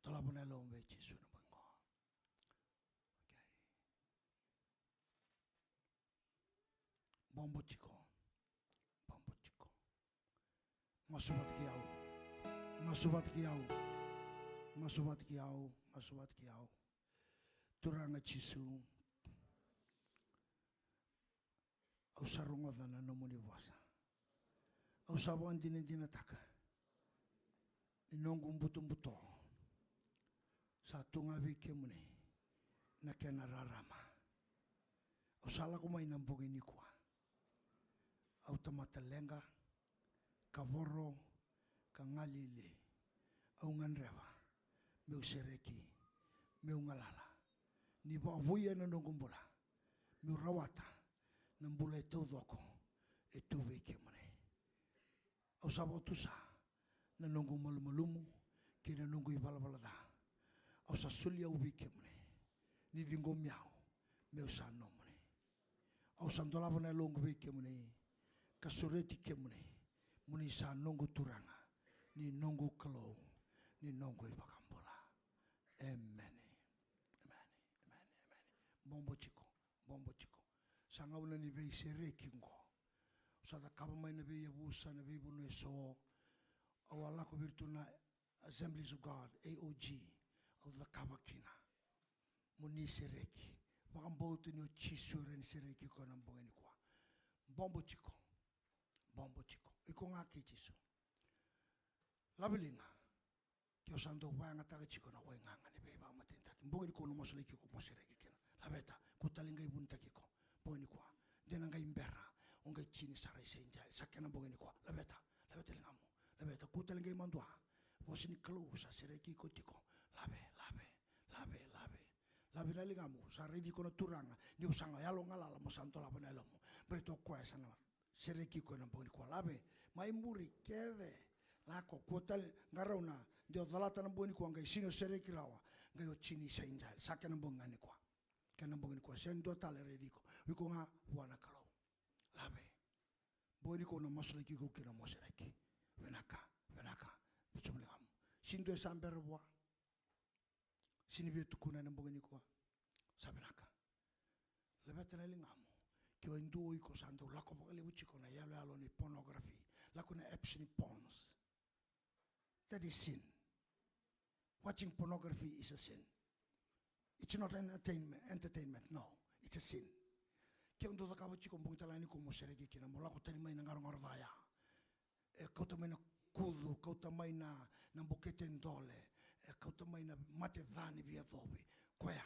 Dolava na yalomu vei Jisu ena bogi nikua. Okay. Bobo tiko. Bobo tiko. Masu vata kei au. Masu vata kei au. Masu vata kei au. Masu vata kei au. Turaga Jisu. Au sa rogoca na nomuni vosa. Au sa vakadinadinataka ni noqu butobuto sa tu ga vei kemuni na kena rarama. Au sa lako mai na bogi nikua. Au tamata leqa, kavoro, ka galili. Au gadreva meu sereki, meu galala. Ni vakavoui na noqu bula, meu rawata na bula e taucoko e tu vei kemuni. Au sa vakatusa na noqu malumalumu kei na noqu ivalavala ca. Au sa soli au vei kemuni. Ni ciqomi au meu sa nomuni. Au sa dolava na yaloqu vei kemuni ka sureti kemuni. Mo ni sa noqu Turaga, ni noqu Kalou, ni noqu iVakabula. Emeni. Emeni. Emeni. Emeni. Bobo tiko. Bobo tiko. Sa gauna ni veisereki qo. Au sa cakava mai na veiyavusa, na veivanua eso. Au a lako vei iratou na Assemblies of God, A O G. Au cakava kina. Mo ni sereki. Vakabauta ni o Jisu e rawa ni sereki iko ena bogi nikua. Bobo tiko. Bobo tiko. Iko ga kei Jisu. Laveliga. Ke o sa dau vakayagataka tiko na waigaga ni veivakamatenitaki, bogi nikua au na masulaki iko mo sereki kina. Laveta, kua tale ni qai vunitaki iko. Bogi nikua, de na qai bera, o qai tini sara i Saint Giles. Sa kena bogi nikua. Laveta, laveta ligamu. Laveta, kua tale ni qai madua. Vosa ni Kalou sa sereki iko tiko. Lave, lave, lave, lave. Lave na ligamu, sa raici iko na Turaga. Niu sa yalo galala mo sa dolava na yalomu. Baleta o koya sa na sereki iko ena bogi nikua. Lave mai muri kece. Lako, kua tale, qarauna, de o calata na bogi nikua, qai sini o sereki rawa, qai o tini i Saint Giles. Sa kena bogi ga nikua. Kena bogi nikua, sega ni dua tale raici iko. Iko ga vua na Kalou. Lave. Bogi nikua au na masulaki iko kina mo sereki. Vinaka, vinaka. Vei sobu ligamu. Sini dua e sa bera vua. Sini via tukuna ena bogi nikua. Sa vinaka. Laveta na ligamu. Ke o e dua o iko sa dau lako vakalevu tiko na yaloyalo ni pornography. Lako na apps ni porns. That is sin. Watching pornography is a sin. It's not an entertainment, entertainment, no. It's a sin. Ke o dau cakava tiko, bogi tale ga nikua mo sereki kina, mo lako tani mai na garogaro ca ya. E kauta mai na kucu, kauta mai na, na bukete dole, e kauta mai na mate ca ni veiyacovi. Koya,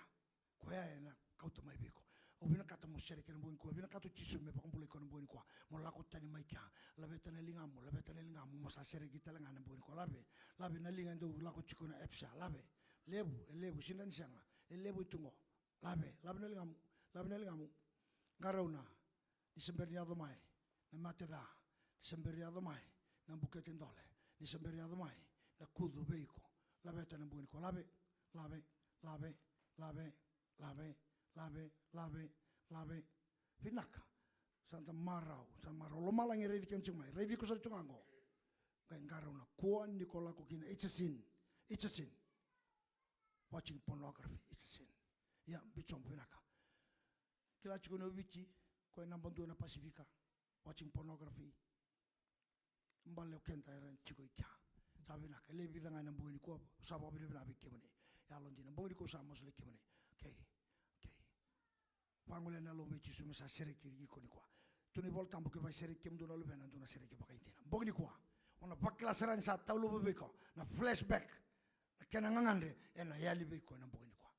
koya ena kauta mai vei iko. Au vinakata mo sereki ena bogi nikua. Vinakata o Jisu me vakabulai iko ena bogi nikua. Mo lako tani mai kea. Laveta na ligamu, laveta na ligamu. Mo sa sereki tale ga ena bogi nikua. Lave, lave na liga e dau lako tiko na apps ya. Lave. Levu, e levu, sega ni sega. E levu e tu qo. Lave, lave na ligamu, lave na ligamu. Qarauna, ni se bera ni yaco mai na mate ca, ni se bera ni yaco mai na bukete dole, ni se bera ni yaco mai na kucu vei iko. Laveta ena bogi nikua. Lave, lave, lave, lave, lave, lave, lave, lave. Vinaka. Sa da marau, sa marau. Lomalagi e raici keda tiko mai. Raici iko sara tiko ga qo. Qai qarauna, kua ni ko lako kina. It's a sin. It's a sin. Watching pornography, it's a sin. Ia, bicomu, vinaka. Kila tiko ni o Viti, ko e naba dua na Pasifika. Watching pornography. Bale o keda era tiko i kea. Sa vinaka, e levu vica ga ena bogi nikua, sa vakavinavinaka vei kemuni. Yalodina, bogi nikua sa masulaki kemuni. Okay, okay. Vagolea na yalomu vei Jisu me sa sereki iko nikua. Tukuna na iVola Tabu, ke vakasereki kemudou na luvena, dou na sereki vakaidina. Bogi nikua, o na vakila sara ni sa taulovo vei iko na flashback, na kena gagadre, ena yali vei iko ena bogi nikua.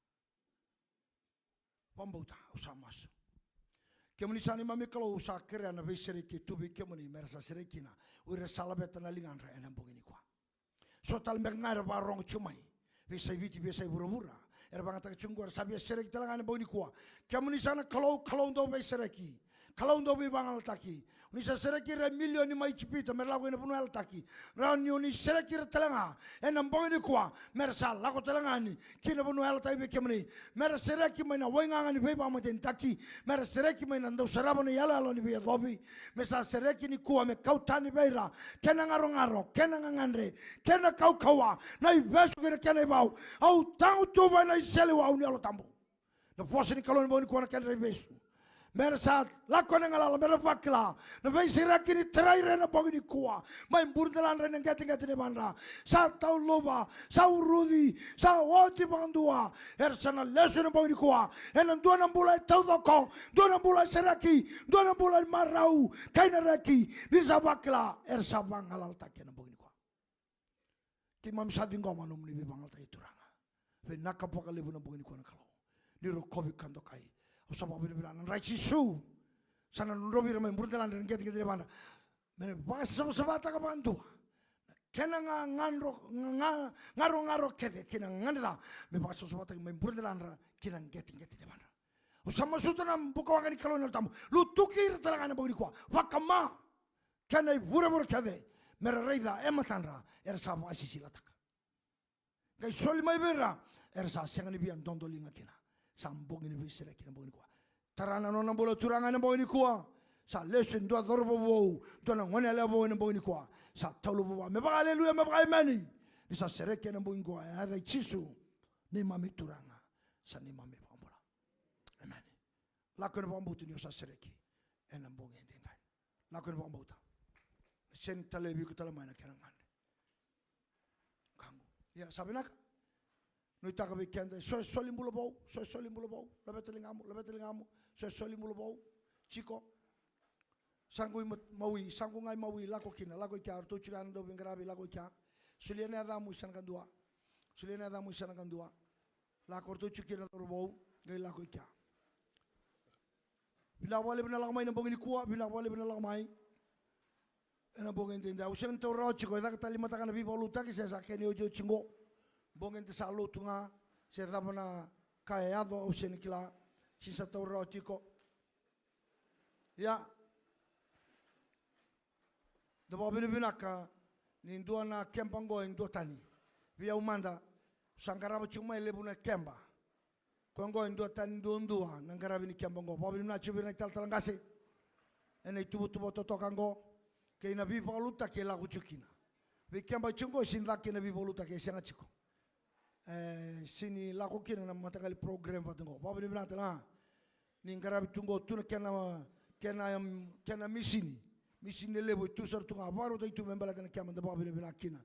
Vakabauta, au sa masu. Kemuni sa neimami Kalou, au sa kerea na veisereki e tu vei kemuni, me ra sa sereki kina o ira era sa laveta na ligadra ena bogi nikua. So tale beka ga era vakarorogo tiko mai, veiyasai Viti, veiyasai vuravura, era vakayagataka tiko qo, era sa via sereki tale ga ena bogi nikua. Kemuni sa na Kalou, Kalou dau veisereki, Kalou dau veivagalalataki. O ni sa sereki ira e milioni mai Ijipita me ra lako ina vanua yalataki. Rawa ni o ni sereki ira tale ga ena bogi nikua, me ra sa lako tale ga yani ki na vanua yalataki vei kemuni. Me ra sereki mai na waigaga ni veivakamatenitaki, me ra sereki mai na dau sarava na iyaloyalo ni veiyacovi. Me sa sereki nikua, me kau tani vei ira kena garogaro, kena gagadre, kena kaukauwa, na ivesu kei na kena ivau. Au tagutuva ena iseleiwau ni Yalo Tabu na vosa ni Kalou ena bogi nikua, na kedra ivesu. Me ra sa lako ena galala, me ra vakila na veisereki ni tarai ira ena bogi nikua mai buredeladra, ena qeteqete ni yavadra. Sa tauluva, sa uruci, sa oti vakadua. Era sa na lesu ena bogi nikua ena dua na bula e taucoko, dua na bula e sereki, dua na bula e marau kei na reki. Ni sa vakila, era sa vagalalataki ena bogi nikua. Keimami sa ciqoma nomuni veivagalalataki, Turaga. Vinaka vakalevu na bogi nikua, na Kalou. Ni rokovi ka dokai. Au sa vakavinavinaka na dra i Jisu. Sa na drodrovi ira mai buredeladra, ena qeteqete ni yavadra. Me na vakasavasavataka vakadua na kena ga, gadro, ga, garogaro kece kei na gagadre ca. Me vakasavasavataki mai buredeladra ki na qeteqete ni yavadra. Au sa masuta na bukawaqa ni Kalou, na Yalo Tabu. Lutuki ira tale ga ena bogi nikua. Vakama kena ivurevure kece me ra raica e matadra, era sa vakasisilataka. Qai soli mai vei ira era sa sega ni via dodoliga kina. Sa bogi ni veisereki na bogi nikua. Tara na nona bula, Turaga, ena bogi nikua. Sa lesu e dua cauravou vou, dua na goneyalewa vou ena bogi nikua. Sa taula vou, me vaka aleluya, me vaka emeni. Ni sa sereki ena bogi nikua, ena yaca i Jisu, neimami Turaga, sa neimami iVakabula. Emeni. Lako ena vakabauta ni o sa sereki ena bogi edaidai. Lako ena vakabauta. Na sega ni talei vei iko tale mai na kena gagadre. Kaqu. Ia, sa vinaka. Nuitaka vei keda, so e soli bula vou, so e soli bula vou. Laveta ligamu, laveta ligamu, so e soli bula vou. Tiko. Sa qu i ma-, mawi, sa qu ga i mawi, lako kina, lako i kea, ratou tiko ga na dauveiqaravi, lako i kea. Solia na yacamu i sa na kadua. Solia na yacamu i sa na kadua. Lako, ratou tiko kina na cauravou, qai lako i kea. Vinaka vakalevu na lako mai ena bogi nikua, vinaka vakalevu na lako mai ena bogi edaidai. Au sega ni taura rawa tiko, e caka tale ni mataka na veivakalougatataki, se sa kena iotioti qo. Bogi eda sa lotu ga, se cava na ka e yaco, au sega ni kila, se ni sa taura rawa tiko. Ia. Da vakavinavinaka ni dua na keba qo e duatani. Vei au mada, sa qarava tiko mai e levu na keba. Koya qo e duatani duadua na qaravi ni keba qo. Vakavinavinaka tiko vei ira na italatala qase ena ituvatuva totoka qo, kei na veivakalougatataki e lako tiko kina. Vei keba tiko qo e sega ni caka kina na veivakalougatataki, e sega tiko. E, sega ni lako kina na mataqali program vata qo. Vakavinavinaka tale ga ni qaravi tu qo, tu na kena, kena, kena misini. Misini e levu e tu sara tu ga, vakarautaki tu me baleta na keba, da vakavinavinaka kina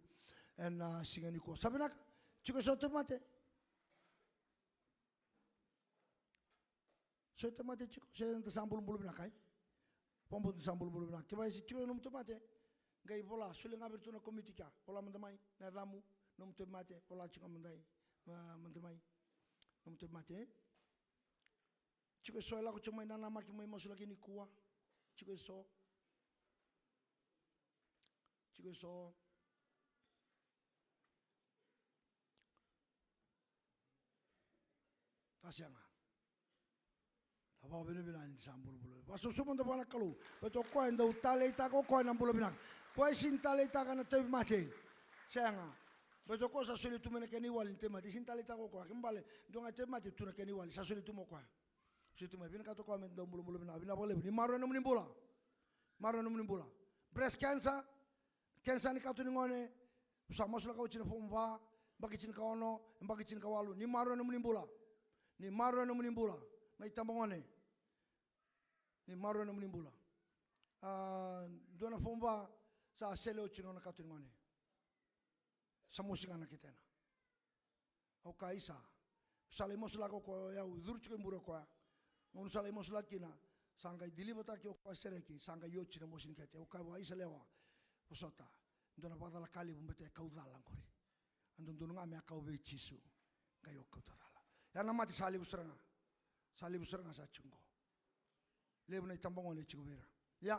ena siga nikua. Sa vinaka? Tiko eso tauvimate? So e tauvimate tiko, se da sa bulubulu vinaka, e? Vakabauta da sa bulubulu vinaka. Kevaka e se tiko nomu tauvimate, qai vola, solia ga vei iratou na komiti kea. Vola mada mai na yacamu, nomu tauvimate, vola tiko mada mai, ma-, mada mai. Nomu tauvimate, e? Tiko eso e lako tiko mai nanamaki mai masulaki nikua. Tiko eso. Tiko eso. Ka sega. Da vakavinavinaka ni sa bulabula. Vakasoso mada vua na Kalou. Baleta o koya e dau taleitaka o koya na bula vinaka. Koya e sega ni taleitaka na tauvimate. Sega. Baleta o koya sa solia tu mai na kena iwali ni tauvimate. E sega ni taleitaka o koya. Kena ibalebale, dua ga e tauvimate tu na kena iwali. Sa solia tu mai o koya. Solia tu mai. Vinakata o koya me dau bulabula vinaka. Vinaka vakalevu. Ni maroroya nomuni bula. Maroroya nomuni bula. Breast cancer. Kenisa ni kato ni gone, sa masulaka oti na fomu va, yabaki tinikaono, yabaki tinikawalu, ni maroroya nomuni bula. Ni maroroya nomuni bula. Na itabagone. Ni maroroya nomuni bula. A, dua na fomu va, sa sele oti na nona kato ni gone. Sa mosi ga na ketena. Au kaya, isa, sa lai masulaka o koya, au curu tiko e bure o koya. Gauna sa lai masulaka kina, sa qai deliver-taki o koya sereki, sa qai oti na mosi ni kete. Au kaya vua, isa lewa, vosota, dua na vakacala ka levu baleta e kau cala qori. A dodonu ga me a kau vei Jisu, qai o kauta cala. Ia na mate sa levu sara ga. Sa levu sara ga sa tiko qo. Levu na itabagone e tiko vei ira. Ia,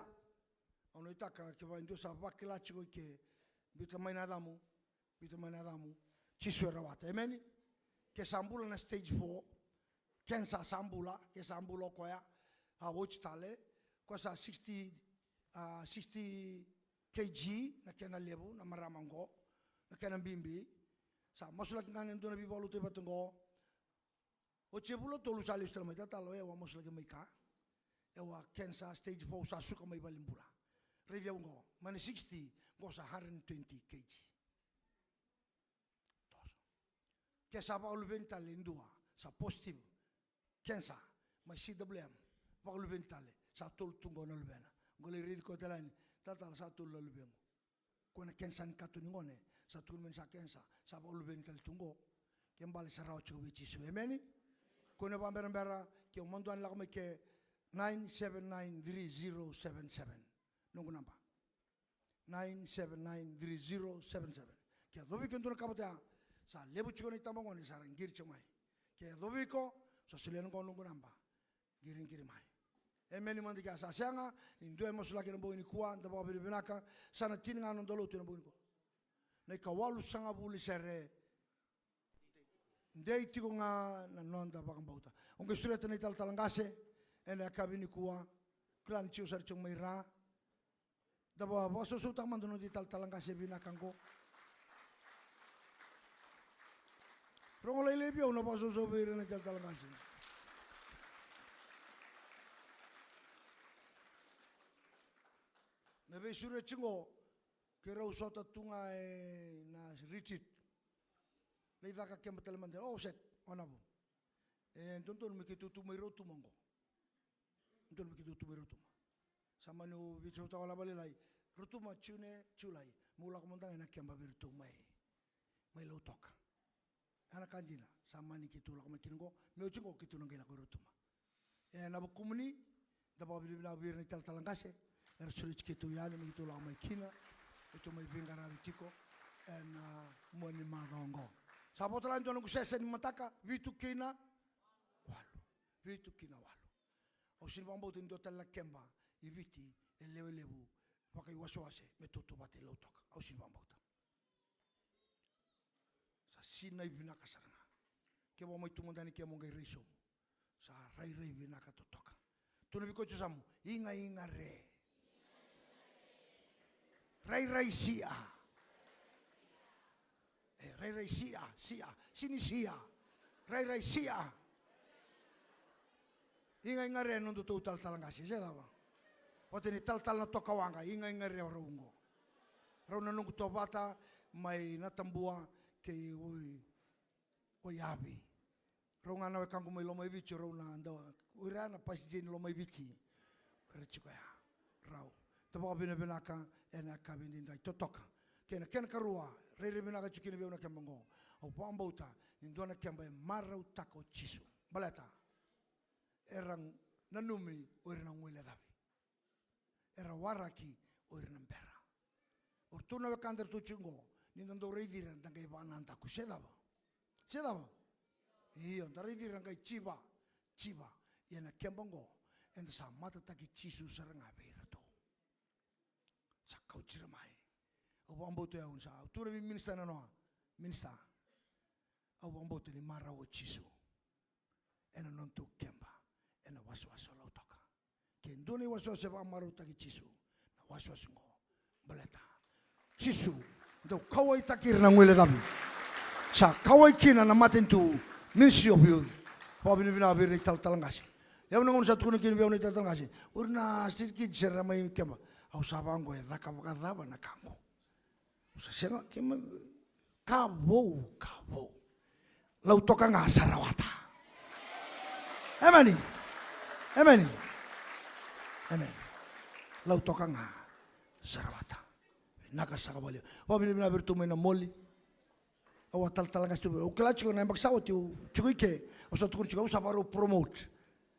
au nuitaka kevaka e dua sa vakila tiko i ke, biuta mai na yacamu, biuta mai na yacamu. Jisu e rawata. Emeni. Ke sa bula na stage four, kenisa sa bula, ke sa bula o koya, a oti tale, koya sa sixty, a, sixty K G na kena levu, na marama qo, na kena bibi. Sa masulaki ga na dua na veivakalotutaki vata qo. Oti e vula tolu sa lesu tale mai, talatala, e au a masulaki mai ka. E au a kenisa stage four, sa suka mai valenibula. Raici au qo, mai na sixty, qo sa hundred and twenty K G. Toso. Ke sa vakaluveni tale e dua, sa positive kenisa, mai C W M, vakaluveni tale, sa tolu tu qo na luvena. Qo lai raici koya tale yani, talatala, sa tolu na luvequ. Ko na kenisa ni kato ni gone, sa tukuni mai ni sa kenisa, sa vakaluveni tale tu qo. Ke bale sa rawa tiko vei Jisu. Emeni. Ko na vakaberabera, ke o madua ni lako mai ke, nine seven nine three zero seven seven. Noqu naba. Nine seven nine three zero seven seven. Ke yacovi iko e dua na ka vata ya, sa levu tiko na itabagone, sa ra qiri tiko mai. Ke yacovi iko, sa solia na qo noqu naba. Qiriqiri mai. Emeni mada kea, sa sega ni dua e masulaki ena bogi nikua, da vakavinavinaka, sa na tini ga na noda lotu ena bogi nikua. Na ikawalusagavulu sere, dei tiko ga na noda vakabauta. O qai sureta na italatala qase, ena yakavi nikua, kila ni tiko sara tiko mai ra, da va-, vakasausautaka mada na noda italatala qase vinaka qo. Rogo lailai vei au na vakasausau vei ira na italatala qase. Na veisureti qo, keirau sota tu ga ena retreat. Lai caka keba tale mada, o set, o Navu. E dodonu me keitou tu mai Rotuma qo. Dodonu me keitou tu mai Rotuma. Sa mani veisautaka na valailai. Rotuma, June, July. Meu lako mada ga ena keba vei iratou mai, mai Lautoka. Ya na ka dina. Sa mani keitou lako mai kina qo. Me oti qo keitou na qai lako i Rotuma. Ena vukumuni, da vakavinavinaka vei ira na italatala qase. Era sureti keitou yani me keitou lako mai kina. Keitou mai veiqaravi tiko ena, a, mua ni macawa qo. Sa vo tale ga e dua noqu sese ni mataka, vitu kina walu. Vitu kina walu. Au sega ni vakabauta ni dua tale na keba i Viti e lewe levu vakaiwasewase me tautauvata i Lautoka. Au sega ni vakabauta. Sa sinai vinaka sara ga. Kevaka o mai tu mada yani ke mo qai rai sobu. Sa rairai vinaka totoka. Tukuna vei koya e yasamu, igaiga re. Rairai sia. E, rairai sia, sia, sega ni sia. Rairai sia. Igaiga re na nodatou talatala qase, se cava? Vata ni talatala na toka waqa, igaiga re o rau qo. Rau na noqu tovata mai Natabua kei Wai, Waiyavi. Rau ga na wekaqu mai Lomaiviti, rau na dau, o ira na passenger ni Lomaiviti. Era tiko ya. Rau. Da vakavinavinaka ena yakavi edaidai totoka. Kei na kena karua, rairai vinaka tiko kina vei au na keba qo. Au vakabauta ni dua na keba e marautaka o Jisu. Baleta era nanumi o ira na guilecavi. Era waraki o ira na bera. O ratou na wekada ratou tiko qo, ni da dau raici ira, da qai vakanadaku. Se cava? Se cava? Io, da raici ira qai jiva, jiva. Ia na keba oqo, eda sa matataki Jisu sara ga vei iratou. Sa kauti ira mai. Au vakabauta, au sa tukuna vei minista na noa, minista, au vakabauta ni marau o Jisu ena nodatou keba ena wasewase o Lautoka. Ke dua na iwasewase e vakamarautaki Jisu, na wasewase oqo. Baleta Jisu dau kauwaitaki ira na guilecavi. Sa kauwai kina na matanitu, Ministry of Youth. Vakavinavinaka vei ira na italatala qase. Au na gauna sa tukuna kina vei au na italatala qase, o ira na street kids era mai keba. Au sa vaqo, e caka vakacava na ka qo? Au sa sega, keimami, ka vou, ka vou. Lautoka ga sa rawata. Emeni. Emeni. Emeni. Lautoka ga sa rawata. Vinaka saka vakalevu. Vakavinavinaka vei iratou mai na Moli. Au a talatala qase tu, au kila tiko na yabaki sa oti au tiko i ke, au sa tukuna tiko, au sa vakarau promote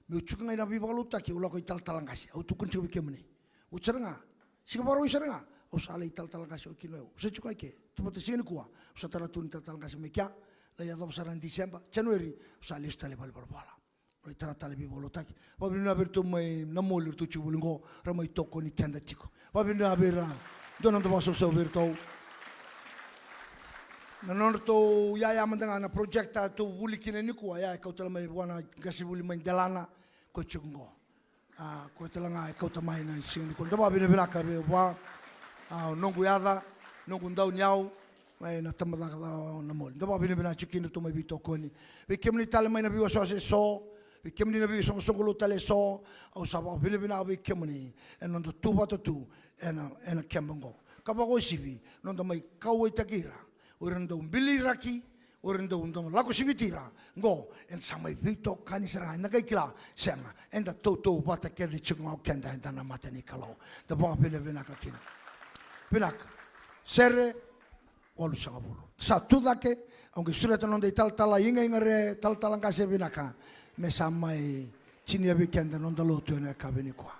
meu tiko ga ina veivakalotutaki, au lako i talatala qase. Au tukuna tiko vei kemuni, oti sara ga, siga Vakarauwai sara ga, au sa lai talatala qase o kina, au sa tiko ga i ke. Tu vata siga nikua, au sa tara tu ni talatala qase mai kea. Lai yacova sara na December, January, au sa lesu tale i valenivolavola. Lai tara tale veivakalotutaki. Vakavinavinaka vei iratou mai na Moli, iratou tiko voli qo, ra mai tokoni keda tiko. Vakavinavinaka vei ira. Dua na noda vakasausau vei iratou. Na nodratou yaya mada ga na project a tou vuli kina nikua, ya e kau tale mai vua na qasenivuli mai Delana, ko tiko qo. A, koya tale ga e kauta mai na siga nikua. Da vakavinavinaka vei vua. A, noqu yaca, noqu dauniyau, mai na tabacakacaka o na Moli. Da vakavinavinaka tiko kina, ratou mai veitokoni. Vei kemuni tale mai na veiwasewase eso, vei kemuni na veisoqosoqo Lotu tale eso, au sa vakavinavinaka vei kemuni ena noda tu vata tu ena, ena keba oqo. Ka vakauasivi, noda mai kauwaitaki ira o ira na dau biliraki, o ira na dau, dau lako siviti ira. Qo eda sa mai veitokani sara ga, eda qai kila, sega, eda tautauvata kece tiko ga o keda, eda na mata ni Kalou. Da vakavinavinaka kina. Vinaka. Sere walusagavulu. Sa tu cake, au qai sureta na noda italatala, Igaiga Re, talatala qase vinaka, me sa mai tinia vei keda na noda lotu ena yakavi nikua.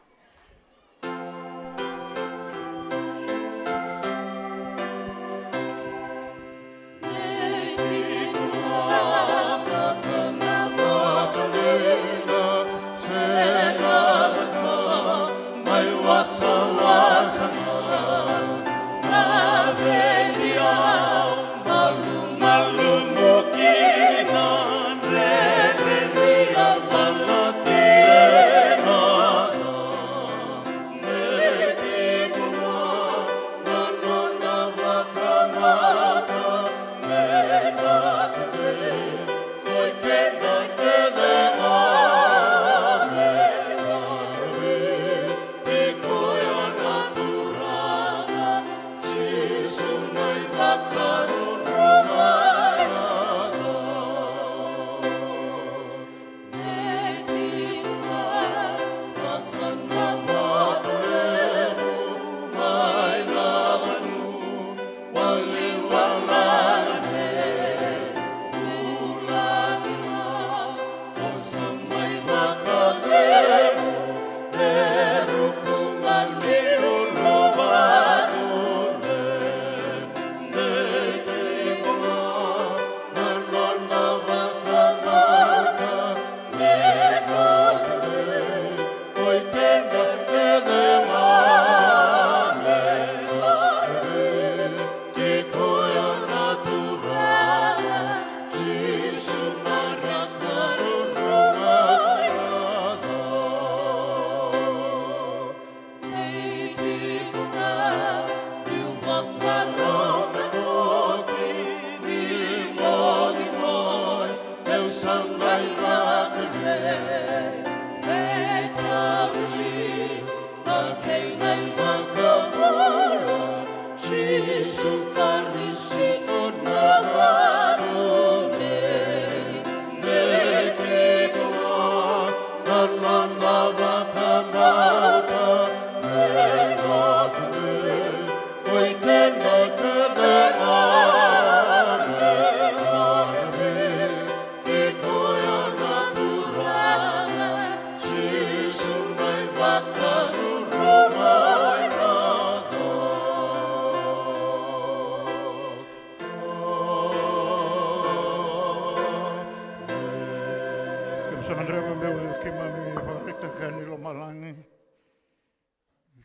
Sa gadreva meu keimami vakaraitaka ni lomalagi,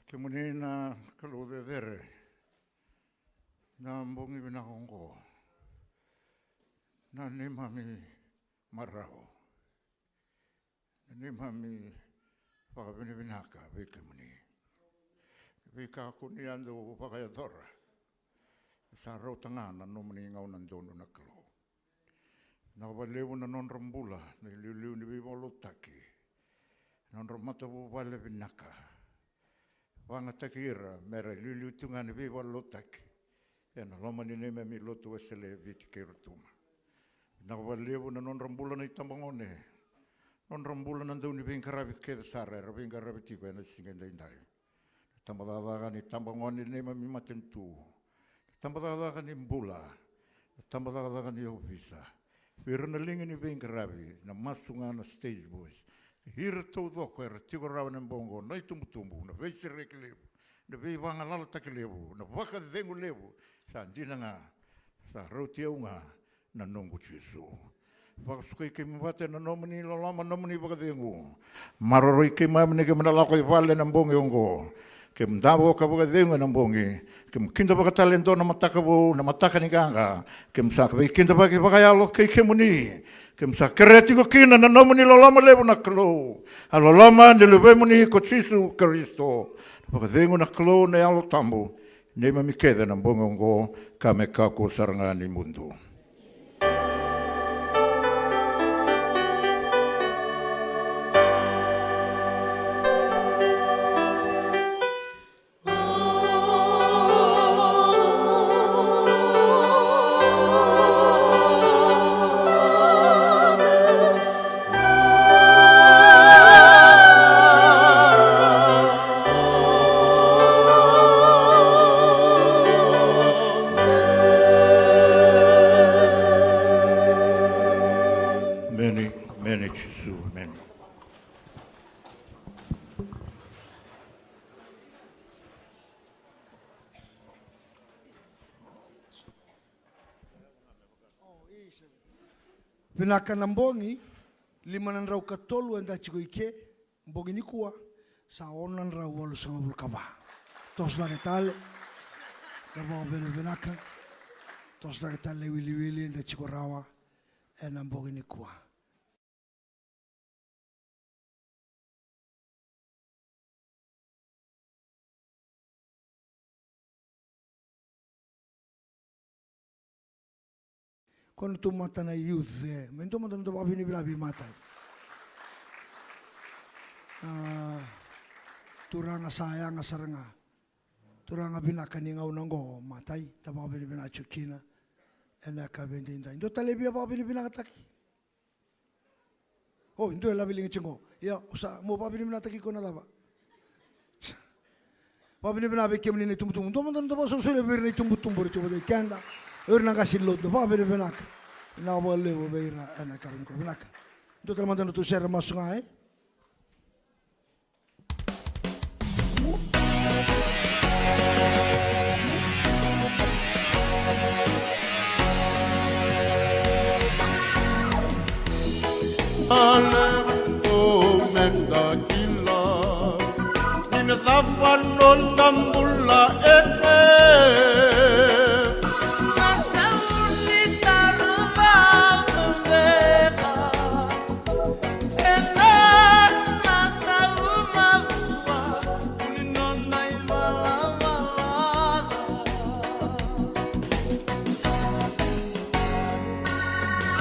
kemuni na Kalou cecere, na bogi vinaka oqo, na neimami marau, na neimami vakavinavinaka vei kemuni. Veika ko ni a dau vakayacora, sa rauta ga na nomuni gauna donu na Kalou. Vinaka vakalevu na nodra bula na iliuliu ni veivakalotutaki, na nodra matavuvale vinaka. Vagataki ira mera iliuliu tu ga ni veivakalotutaki ena loma ni neimami lotu Wesele e Viti kei Rotuma. Vinaka vakalevu na nodra bula na itabagone, nodra bula na dauniveiqaravi kece sara era veiqaravi tiko ena siga edaidai. Na tabacakacaka ni tabagone neimami matanitu, na tabacakacaka ni bula, na tabacakacaka ni ovisa, vei ira na liga ni veiqaravi, na masu ga na stage boys, ira taucoko era tiko rawa ena bogi oqo, na itubutubu, na veisereki levu, na veivagalalataki levu, na vakacegu levu, sa dina ga, sa rauti au ga na noqu Jisu. Vakasukai keimami vata ena nomuni loloma, nomuni vakacegu. Maroroi keimami ni keimami na lako i vale ena bogi oqo. Keimami davo ka vakacegu ena bogi. Keimami kidavaka tale e dua na mataka vou, na mataka ni qaqa. Keimami sa veikidavaki vakayalo kei kemuni. Keimami sa kerea tiko kina na nomuni loloma levu na Kalou. A loloma ni Luvemuni ko Jisu Karisito. Vakacegu na Kalou na Yalo Tabu. Neimami kece na bogi oqo, ka me kakua sara ga ni mudu. Emeni, emeni, Jisu, emeni. Vinaka na bogi, lima na drau ka tolu eda tiko i ke, bogi nikua, sa ono na drau walusagavulu ka va. Toso cake tale, na vakavinavinaka, toso cake tale na iwiliwili eda tiko rawa, ena bogi nikua. Ko na tu mata na youth e, me dua mata na dau vakavinavinaka vei matai. A, turaga sa yaga sara ga. Turaga vinaka ni gauna oqo matai, da vakavinavinaka tiko kina. Ena yakavi edaidai. Dua tale via vakavinavinakataki. O, dua e laveliga tiko. Ia, o sa, mo vakavinavinakataki iko na cava? Vakavinavinaka vei kemuni na itubutubu. Dua mada na dau vakasolisoli vei ira na itubutubu, ira tiko vata kei keda. O ira na qase ni lotu, vakavinavinaka. Vinaka vakalevu vei ira, ena yakavi nikua vinaka. Dua tale mada na tu sere masu ga, e? Ale, o meda kila ni na cava noda bula eke. Na sauni taru vavega. Ena na sauma vua ni nona ivalavala ca.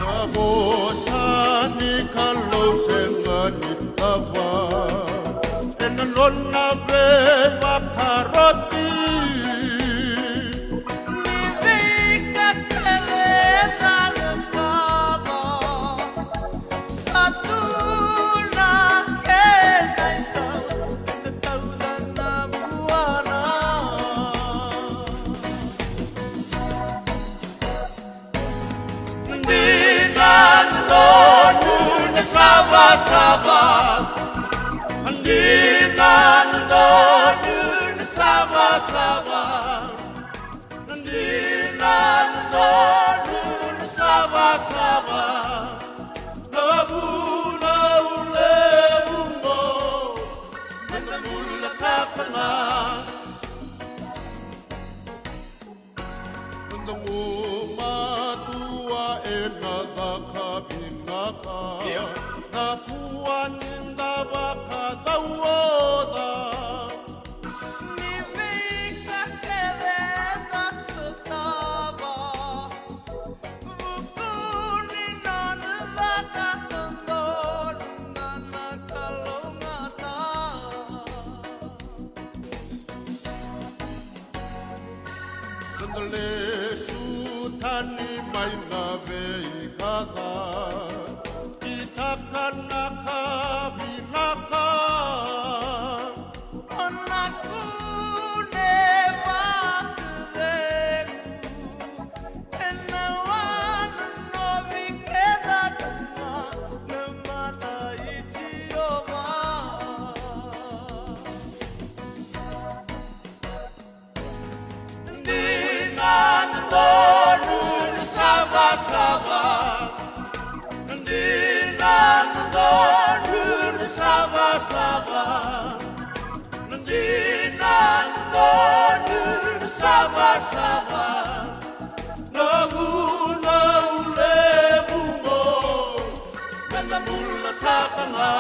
Na vosa ni Kalou sega ni cava ena nona veivakaroti. Ni veika kece sa cava. Sa tu na kena isau, ena tauca na vuana. Dina na donu na savasava. Dina na donu na savasava. Dina na donu na savasava. Na vuna Na kua ni da vakacauoca. Ni veika kece da sotava. Vuku ni nona caka dodonu na kalougata. Sa da lesu tani mai na veika ca, kitaka na ka vinaka. O na kune vakacegu, ena wanonovi keda tama na mata i Jiova. Dina na donu ni savasava. Dina na donu ni savasava. Dina na donu ni savasava. Na vunau levu qo me na bulataka ga.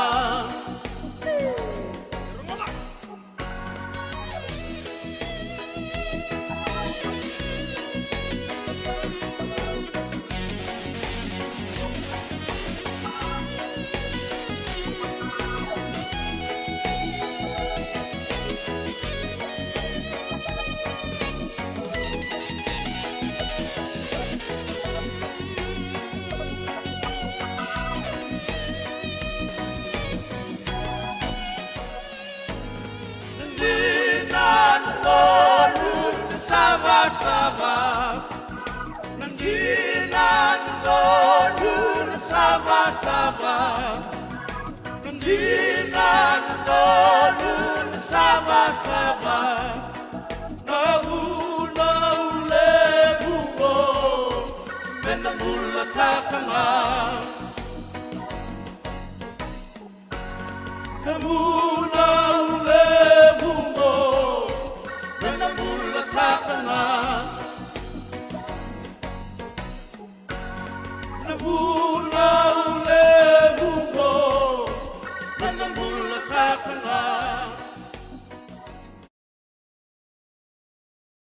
Dina na donu ni savasava. Dina na donu ni savasava. Dina na donu ni savasava. Na vunau levu qo me na bulataka ga. Na vunau levu qo me na bulataka ga. Na vunau